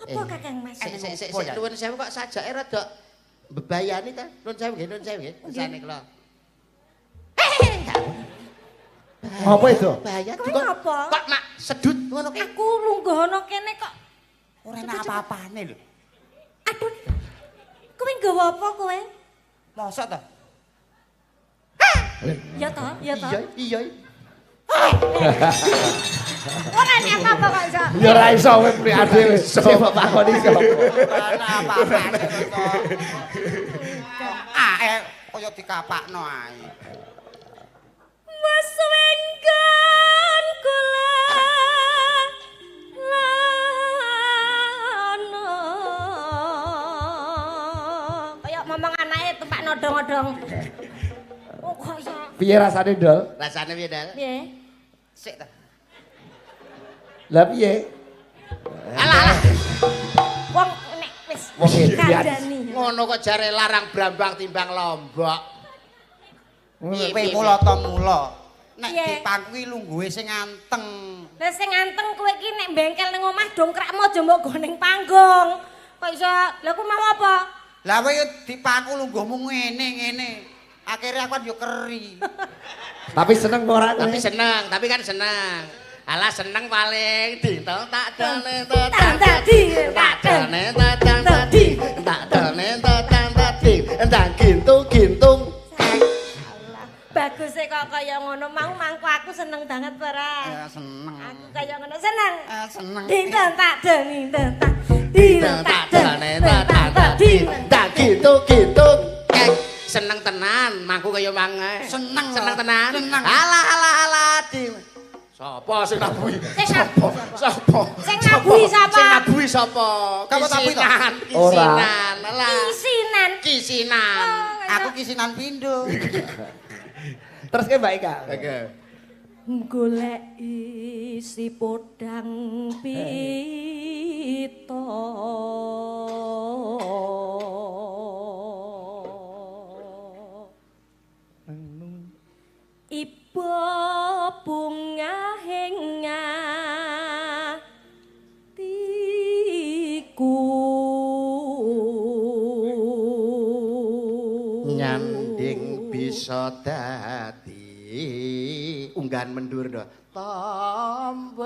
Apa Kakang Mas? Sik sik sik nuwun sewu kok sajake rada bebayani ta? Nuwun sewu nggih, nuwun sewu nggih. Pesane kula. Apa itu? Bahaya kok apa? Kok mak sedut ngono ki? Aku lungguh ana kene kok ora enak apa-apane lho. Aduh. Kowe nggawa apa kowe? Mosok ta? Ya toh, ya toh. Iya, iya. Ora enak apa-apa kok iso. Ya ora iso kowe priade wis coba takoni sapa. Ora enak apa-apane kok. Ah, kaya dikapakno ae. Wes wenggan kula lana. Kaya ngomong anake tumpak nodong-nodong. Oh kok iso. Piye rasane, Dol? Rasane piye, Dol? Piye? Sik ta. Lah piye? Alah alah. Wong nek wis kandhani. Ngono kok jare larang brambang timbang lombok. Kowe mula ta mula. Nek dipangku lungguhe sing anteng. Lah sing anteng kowe iki nek bengkel ning omah dongkrakmu aja mbok go ning panggung. Kok iso? Lah ku mau apa? Lah kowe dipangku lungguhmu ngene-ngene. Akhirnya aku kan yo keri. Tapi seneng kok ora? Tapi seneng, tapi kan seneng. Alah seneng paling dintong tak done tang tadi tak done tang tadi tak done tang tadi entang gintung-gintung. Bagus e kok kaya ngono mau mangku aku seneng banget ora? Seneng. Aku kaya ngono seneng. Seneng. Dintong tak done tang dintong tak done tang tadi tak gintung-gintung. Seneng tenan mangku kaya mangae. Seneng. Seneng tenan. Seneng. Alah alah alah di Sapa sing nabuhi? Sapa? Sapa? Sing nabuhi sapa? Sing nabuhi sapa? Kamu tabuhi to? Kisinan, alah. Kisinan. Kisinan. Aku kisinan pindho. Terus ke Mbak Eka. Oke. Goleki si podang pita. Iba bungahing atiku. Nyanding bisa dadi unggahan mendur do. Tombo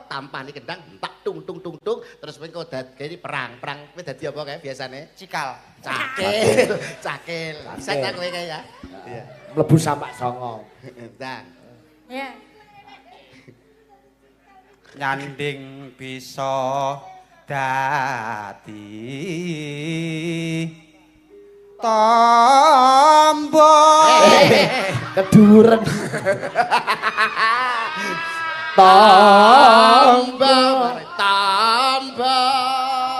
tampani kendang tak tung tung tung tung terus kowe kok dadi perang. Perang kowe dadi apa kae biasane? Cikal. Cakil, cakil. Bisa ta kowe kae ya? Iya. Mlebu sampak songo. Ndang. Ya. Nyanding bisa dadi tombo. Keduren. Tombo, tombo.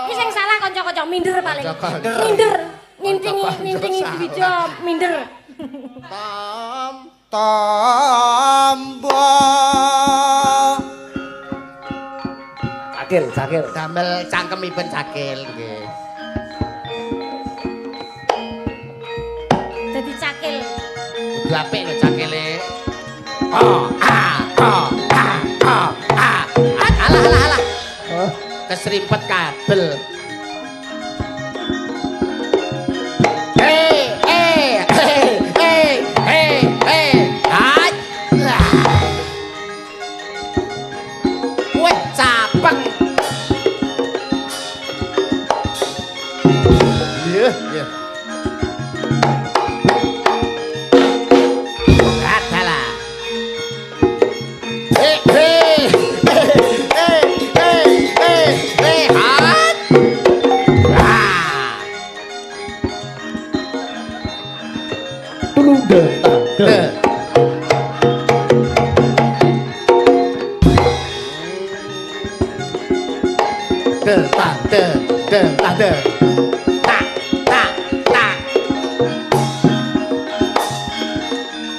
Iki sing salah kanca-kanca minder paling. Minder. Nintingi dwijo minder. Tombo. Cakil, cakil. Damel cangkemipun cakil nggih. Dadi cakil. Kudu apik lho cakile. Oh, a, oh, a, oh, a. Alah, alah, alah. Keserimpet kabel. Hei, hei, hei, hei, hei, hei. Hai. Weh, capek. Iya, iya. Ta ta ta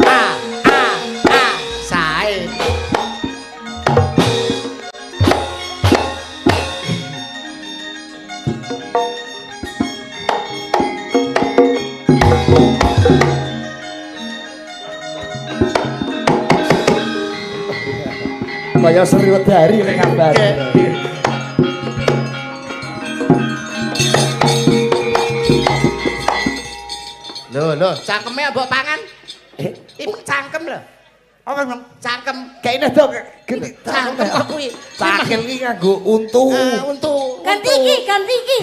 a a a sae. Kaya Sri Wedari ning kabar. Lho, lho, cangkeme mbok pangan? Iku cangkem lho. Apa emang? Cangkem. Kayaknya dong. Cangkem kok kuwi. Cakil iki nganggo untu. Untu. Ganti iki, ganti iki.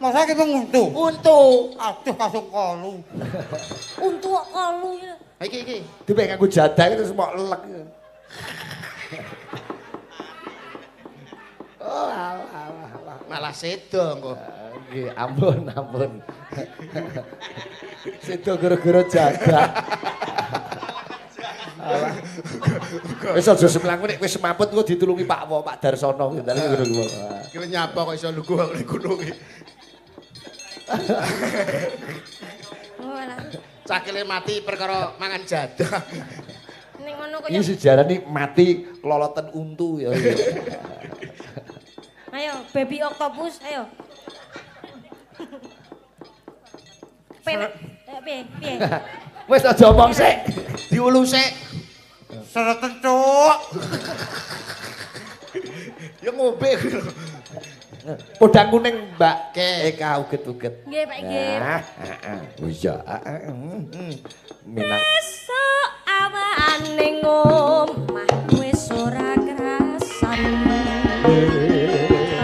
Masa kita untu? Untu. Aduh, langsung kolu. Untu kok kolu ya. Iki iki. Dipek nganggo jadah terus mok lek. Oh, alah, alah, alah. Malah sedo engko. Nggih, ampun, ampun. Sedo gara-gara jadah. Alah. Wis aja semlangku nek wis semaput engko ditulungi Pak Wo, Pak Darsono kuwi ndalem ngono kuwi. Iki nyapa kok iso lugu ning gunung iki. Oh, alah. Cakile mati perkara mangan jadah. Ning ngono kaya iki sejarah nih mati keloloten untu ya. Ayo, baby octopus, ayo. Piye, piye? Wis aja omong sik. Diulu sik. Sereten cuk. Ya ngombe. Podang kuning, Mbak. Eka uget-uget. Nggih, Pak nggih. Heeh. Oh iya, heeh. Minang. Esuk awan ning omah wis ora krasan.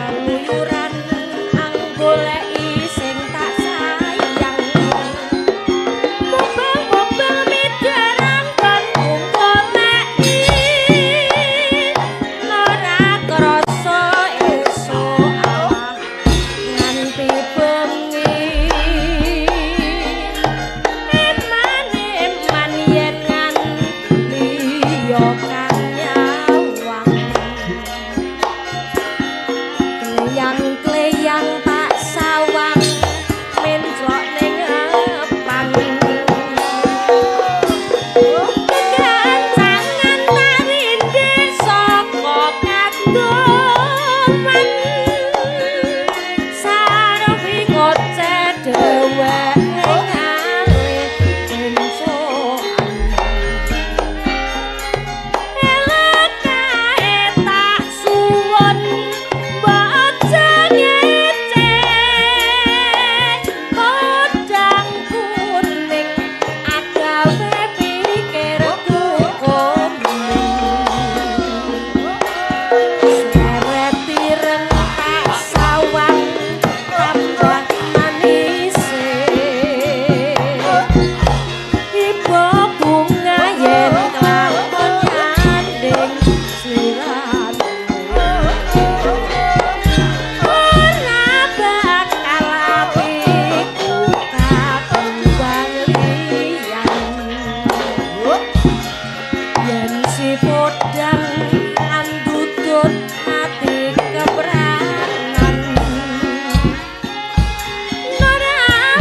Keluyuran anggoleki sing tak sayang. Mubeng-mubeng midaran kon goleki. Ora krasa esuk awan nganti bengi. Eman-eman yen nganti liya.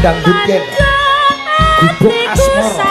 Dangdut yen. Gubuk Asmara.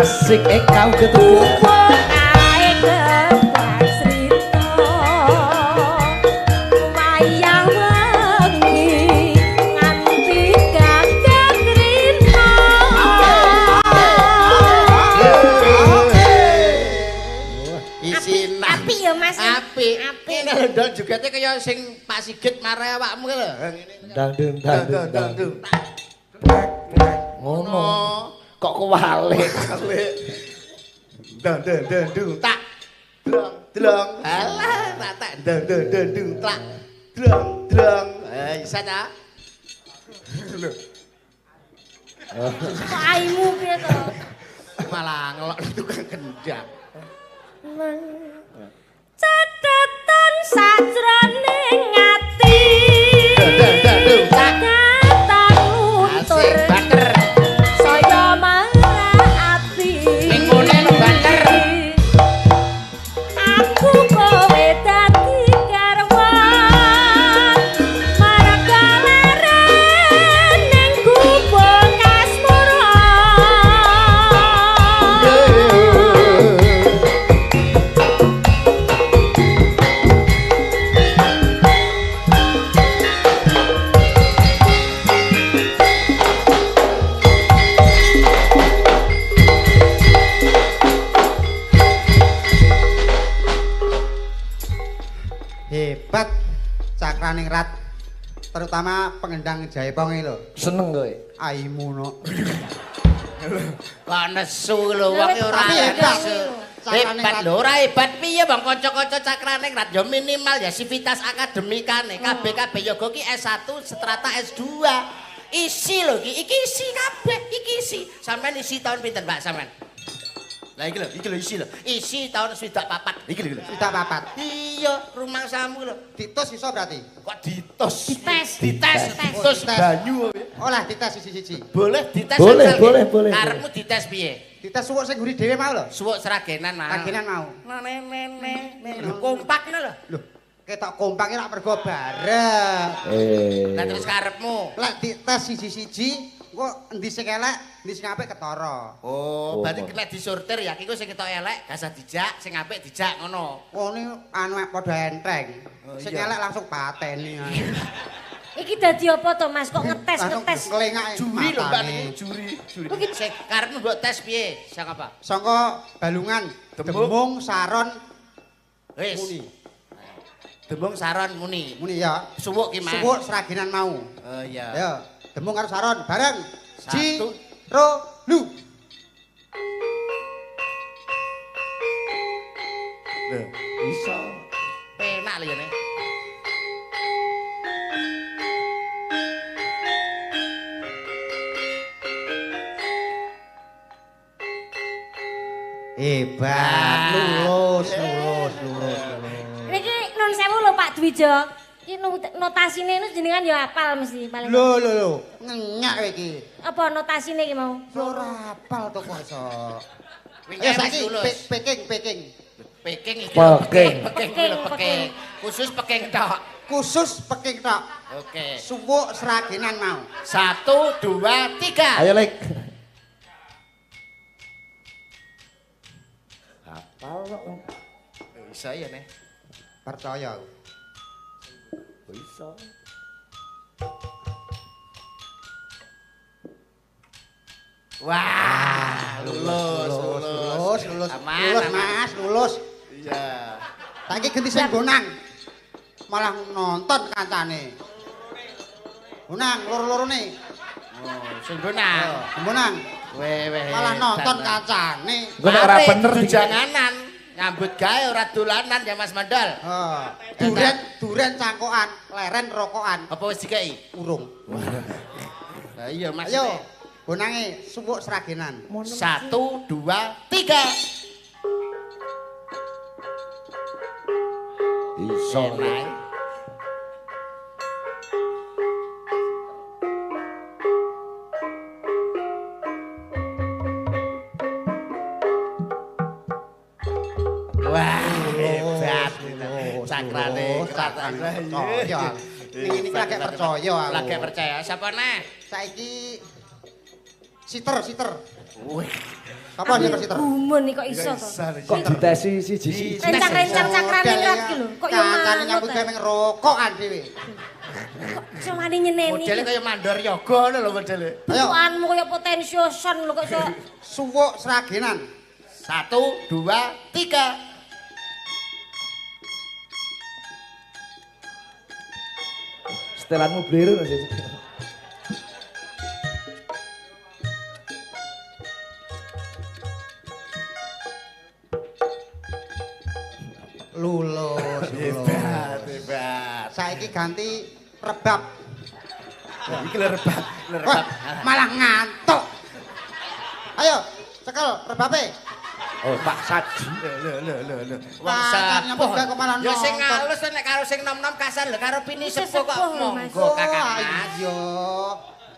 Asik kau ketuku. Ndol jogete kaya sing Pak Sigit mare awakmu ki lho. Ngene. Dang dang dang dang. Ngono. Kok kewalik. Dang dang dang dung tak. Drong drong. Alah, tak tak dang dang dang dung tak. Drong drong. Eh, isa ta? Lho. Kok aimu piye to? Malah ngelok tukang kendang. Catatan sajroning ati. Catatan luntur. Saya marah ati. Ning ngene lho banter. Aku kowe dadi garwa. Marga leren ning gubuk asmara. Hebat Cakraningrat, terutama pengendang Jaipong iki lho. Seneng kowe. Aimu no. Kok nesu lho wong ora nesu. Hebat lho, ora hebat piye bang kanca-kanca Cakraningrat ya minimal ya sivitas akademikane KB yoga ki S1 strata S2. Isi lho iki, iki isi kabeh, iki isi. Sampeyan isi tahun pinten Pak sampean? Lah iki lho isi lho. Isi tahun 64. Iki lho. 64. Iya, rumangsamu lho. Ditus iso berarti. Kok ditus? Dites. Dites, ditus banyu. Olah dites siji-siji. Boleh dites. Boleh, boleh, boleh. Karepmu dites piye? Dites suwuk sing nguri dhewe mau lho. Suwuk Sragenan mau. Sragenan mau. Ne ne. Lho kompak ngono lho. Lho, ketok kompak iki lak mergo bareng. Lah terus karepmu? Lek dites siji-siji engko endi sing elek, endi sing apik ketara. Oh, berarti kena disortir ya. Ki sing ketok elek gak usah dijak, sing apik dijak ngono. Ngene anu padha enteng. Sing elek langsung pateni. Iki dadi apa to Mas? Kok ngetes-ngetes? Juri lho Mbak niku, juri, juri. Sing karepmu mbok tes piye? Sang apa? Sangka Balungan, Demung, Saron, wis. Muni. Demung, Saron, Muni. Muni ya. Suwuk ki Mas. Suwuk Sragenan mau. Oh iya. Ya. Demung karo saron bareng. Satu. Ji, ro, lu. Lho, Iso. Penak lho ya nek. Hebat, lulus, lulus, lulus, lulus. Niki nun sewu lho Pak Dwijo. Iki notasine niku jenengan ya hafal mesti paling. Lho lho lho, ngenyak kowe iki. Apa notasine iki mau? Ora hafal to kok iso. Wingi Ayo wis saiki lulus. Peking, peking. Peking iki. Peking. Peking kuwi lho peking. Khusus peking tok. Khusus peking tok. Oke. Suwuk seragenan mau. 1 2 3. Ayo Lek. Hafal kok. Bisa ya nek. Percaya aku. Bisa. Wah, lulus, lulus, lulus, lulus, Aman, lulus, aman. Mas, lulus. Iya. Saiki ganti sing bonang. Malah nonton kancane. Bonang loro-lorone. Oh, sing bonang. Sing bonang. Weh, weh. Malah nonton kancane. Engko nek ora bener di janganan. Nyambut gawe ora dolanan ya Mas Mandol. Heeh. Duren, duren cangkokan, leren rokokan. Apa wis dikeki? Urung. Lah iya Mas. Ayo, bonange suwuk seragenan. 1 2 3. Iso. Enak. Wah, hebat. Cakrane percaya. Ning iki lagi percaya aku. Lagi percaya. Sapa neh? Saiki siter, siter. Wih. Apa sing siter? Gumun iki kok iso to. Kok ditesi siji-siji. Rencang-rencang cakrane rat ki lho. Kok yo kancane manut. nyambut gawe rokokan dhewe. Kok iso wani nyeneni. Modele kaya mandor yoga ngono lho modele. Ayo. Bentukanmu kaya potensioson lho kok iso. Suwuk seragenan. 1 2 3. Setelanmu bliru Mas. Lulus, lulus. Hebat, hebat. Saiki ganti rebab. Iki lho rebab, lho rebab. Wah, malah ngantuk. Ayo, cekel rebabe. Oh, Pak Saji. Lho lho lho lho. Wong Kancane nyambut sepuh. gawe kok malah Ya sing nonton. halus nek karo sing nom-nom kasar lho karo pini Isih sepuh kok sepuh lho, Mas. monggo Kakang Mas. Iya.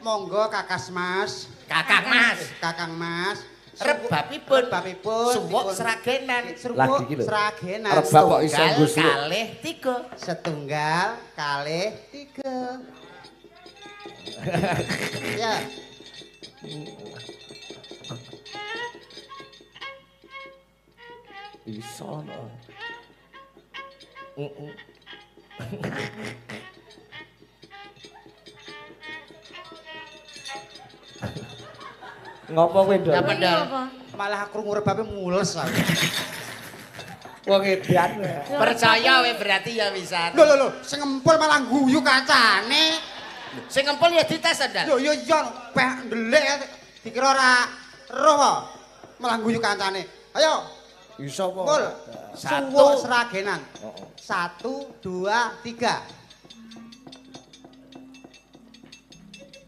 Monggo Kakas Mas. Kakang Mas. Kakang Mas. Rebabipun Rebabipun suwuk seragenan. Suwuk Lagi iki lho. seragenan. Rebab kok iso Setunggal nggo suwuk. kalih tiga. Setunggal kalih tiga. Ya. Iso no. Heeh. Ngopo kowe, Ndol? Apa, Ndol? Apa? Malah krungu rebabe mules aku. Wong edan. Percaya we berarti ya wisan. Lho lho lho, sing ngempul malah guyu kancane. Sing ngempul ya dites Ndal. Lho yo yo peh ndelik dikira ora roh kok. Malah guyu kancane. Ayo, Iso apa? Pul. Satu. Suwuk seragenan. Heeh. 1 2 3.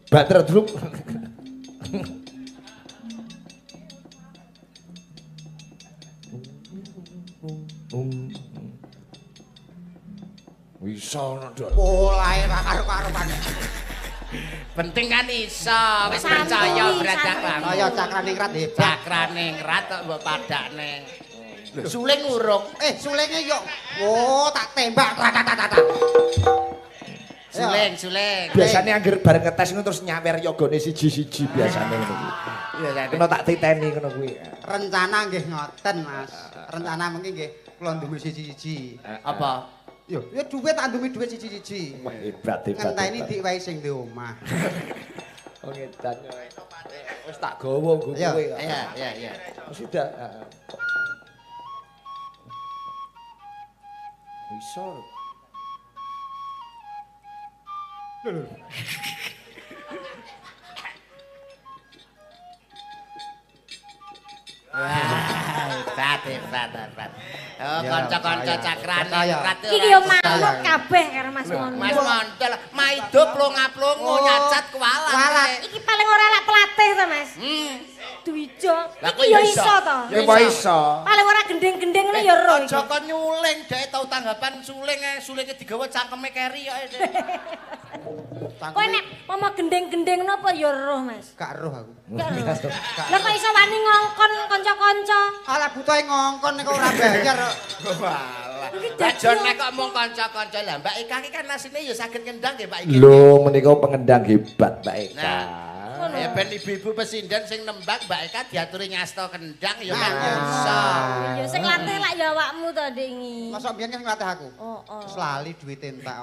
Bater drup. Iso no, Ndol. Polahe ra karo-karuan. Penting kan iso, wis Santuy, percaya berarti santuy. aku. Kaya cakraningrat hebat. Cakraningrat kok mbok padakne. Suling urung. Sulinge yo. Oh, tak tembak. Tak tak tak tak. Suling, suling. Biasane angger bareng ngetes ngono terus nyawer yogane siji-siji biasane ngono kuwi. Iya, Kena tak titeni ngono kuwi. Rencana nggih ngoten, Mas. Rencana mengki nggih kula ndumi siji-siji. Apa? Yo, ya dhuwit tak ndumi dhuwit siji-siji. Wah, hebat hebat. Ngenteni hebat. diwehi sing di omah. Wong edan. Wis tak gawa nggo Ayo. kowe kok. Iya, iya, iya. Sudah. Heeh. Iso. Wah, hebat hebat hebat. Oh, kanca-kanca cakrane rat. Iki yo manut kabeh karo Mas Mondol. Mas Mondol maido plonga-plongo nyacat kualat. Iki paling ora lak pelatih to, Mas. Dwijo. Iki yo iso to. Ya iso. Paling ora gendeng-gendeng ngono ya ro. Aja kon nyuling, dhek tau tanggapan suling, sulinge digawa cangkeme keri kok. Kowe nek pomo gendeng-gendeng napa ya roh, Mas? Gak roh aku. Gak roh. Lah kok iso wani ngongkon kanca-kanca? Alah butuhe ngongkon nek ora bayar kok. Walah. Lah jon nek kok mung kanca-kanca lah Mbak Eka iki kan asline ya saged ngendang nggih Mbak Eka. Lho menika pengendang hebat Mbak Eka. Nah, ya ben ibu-ibu pesinden sing nembang Mbak Eka diaturi ngasta kendang ya kan iso. Ya sing latih lak ya awakmu to, Dik. Mosok mbiyen kan nglatih aku. Oh, oh. Terus lali duwite entek.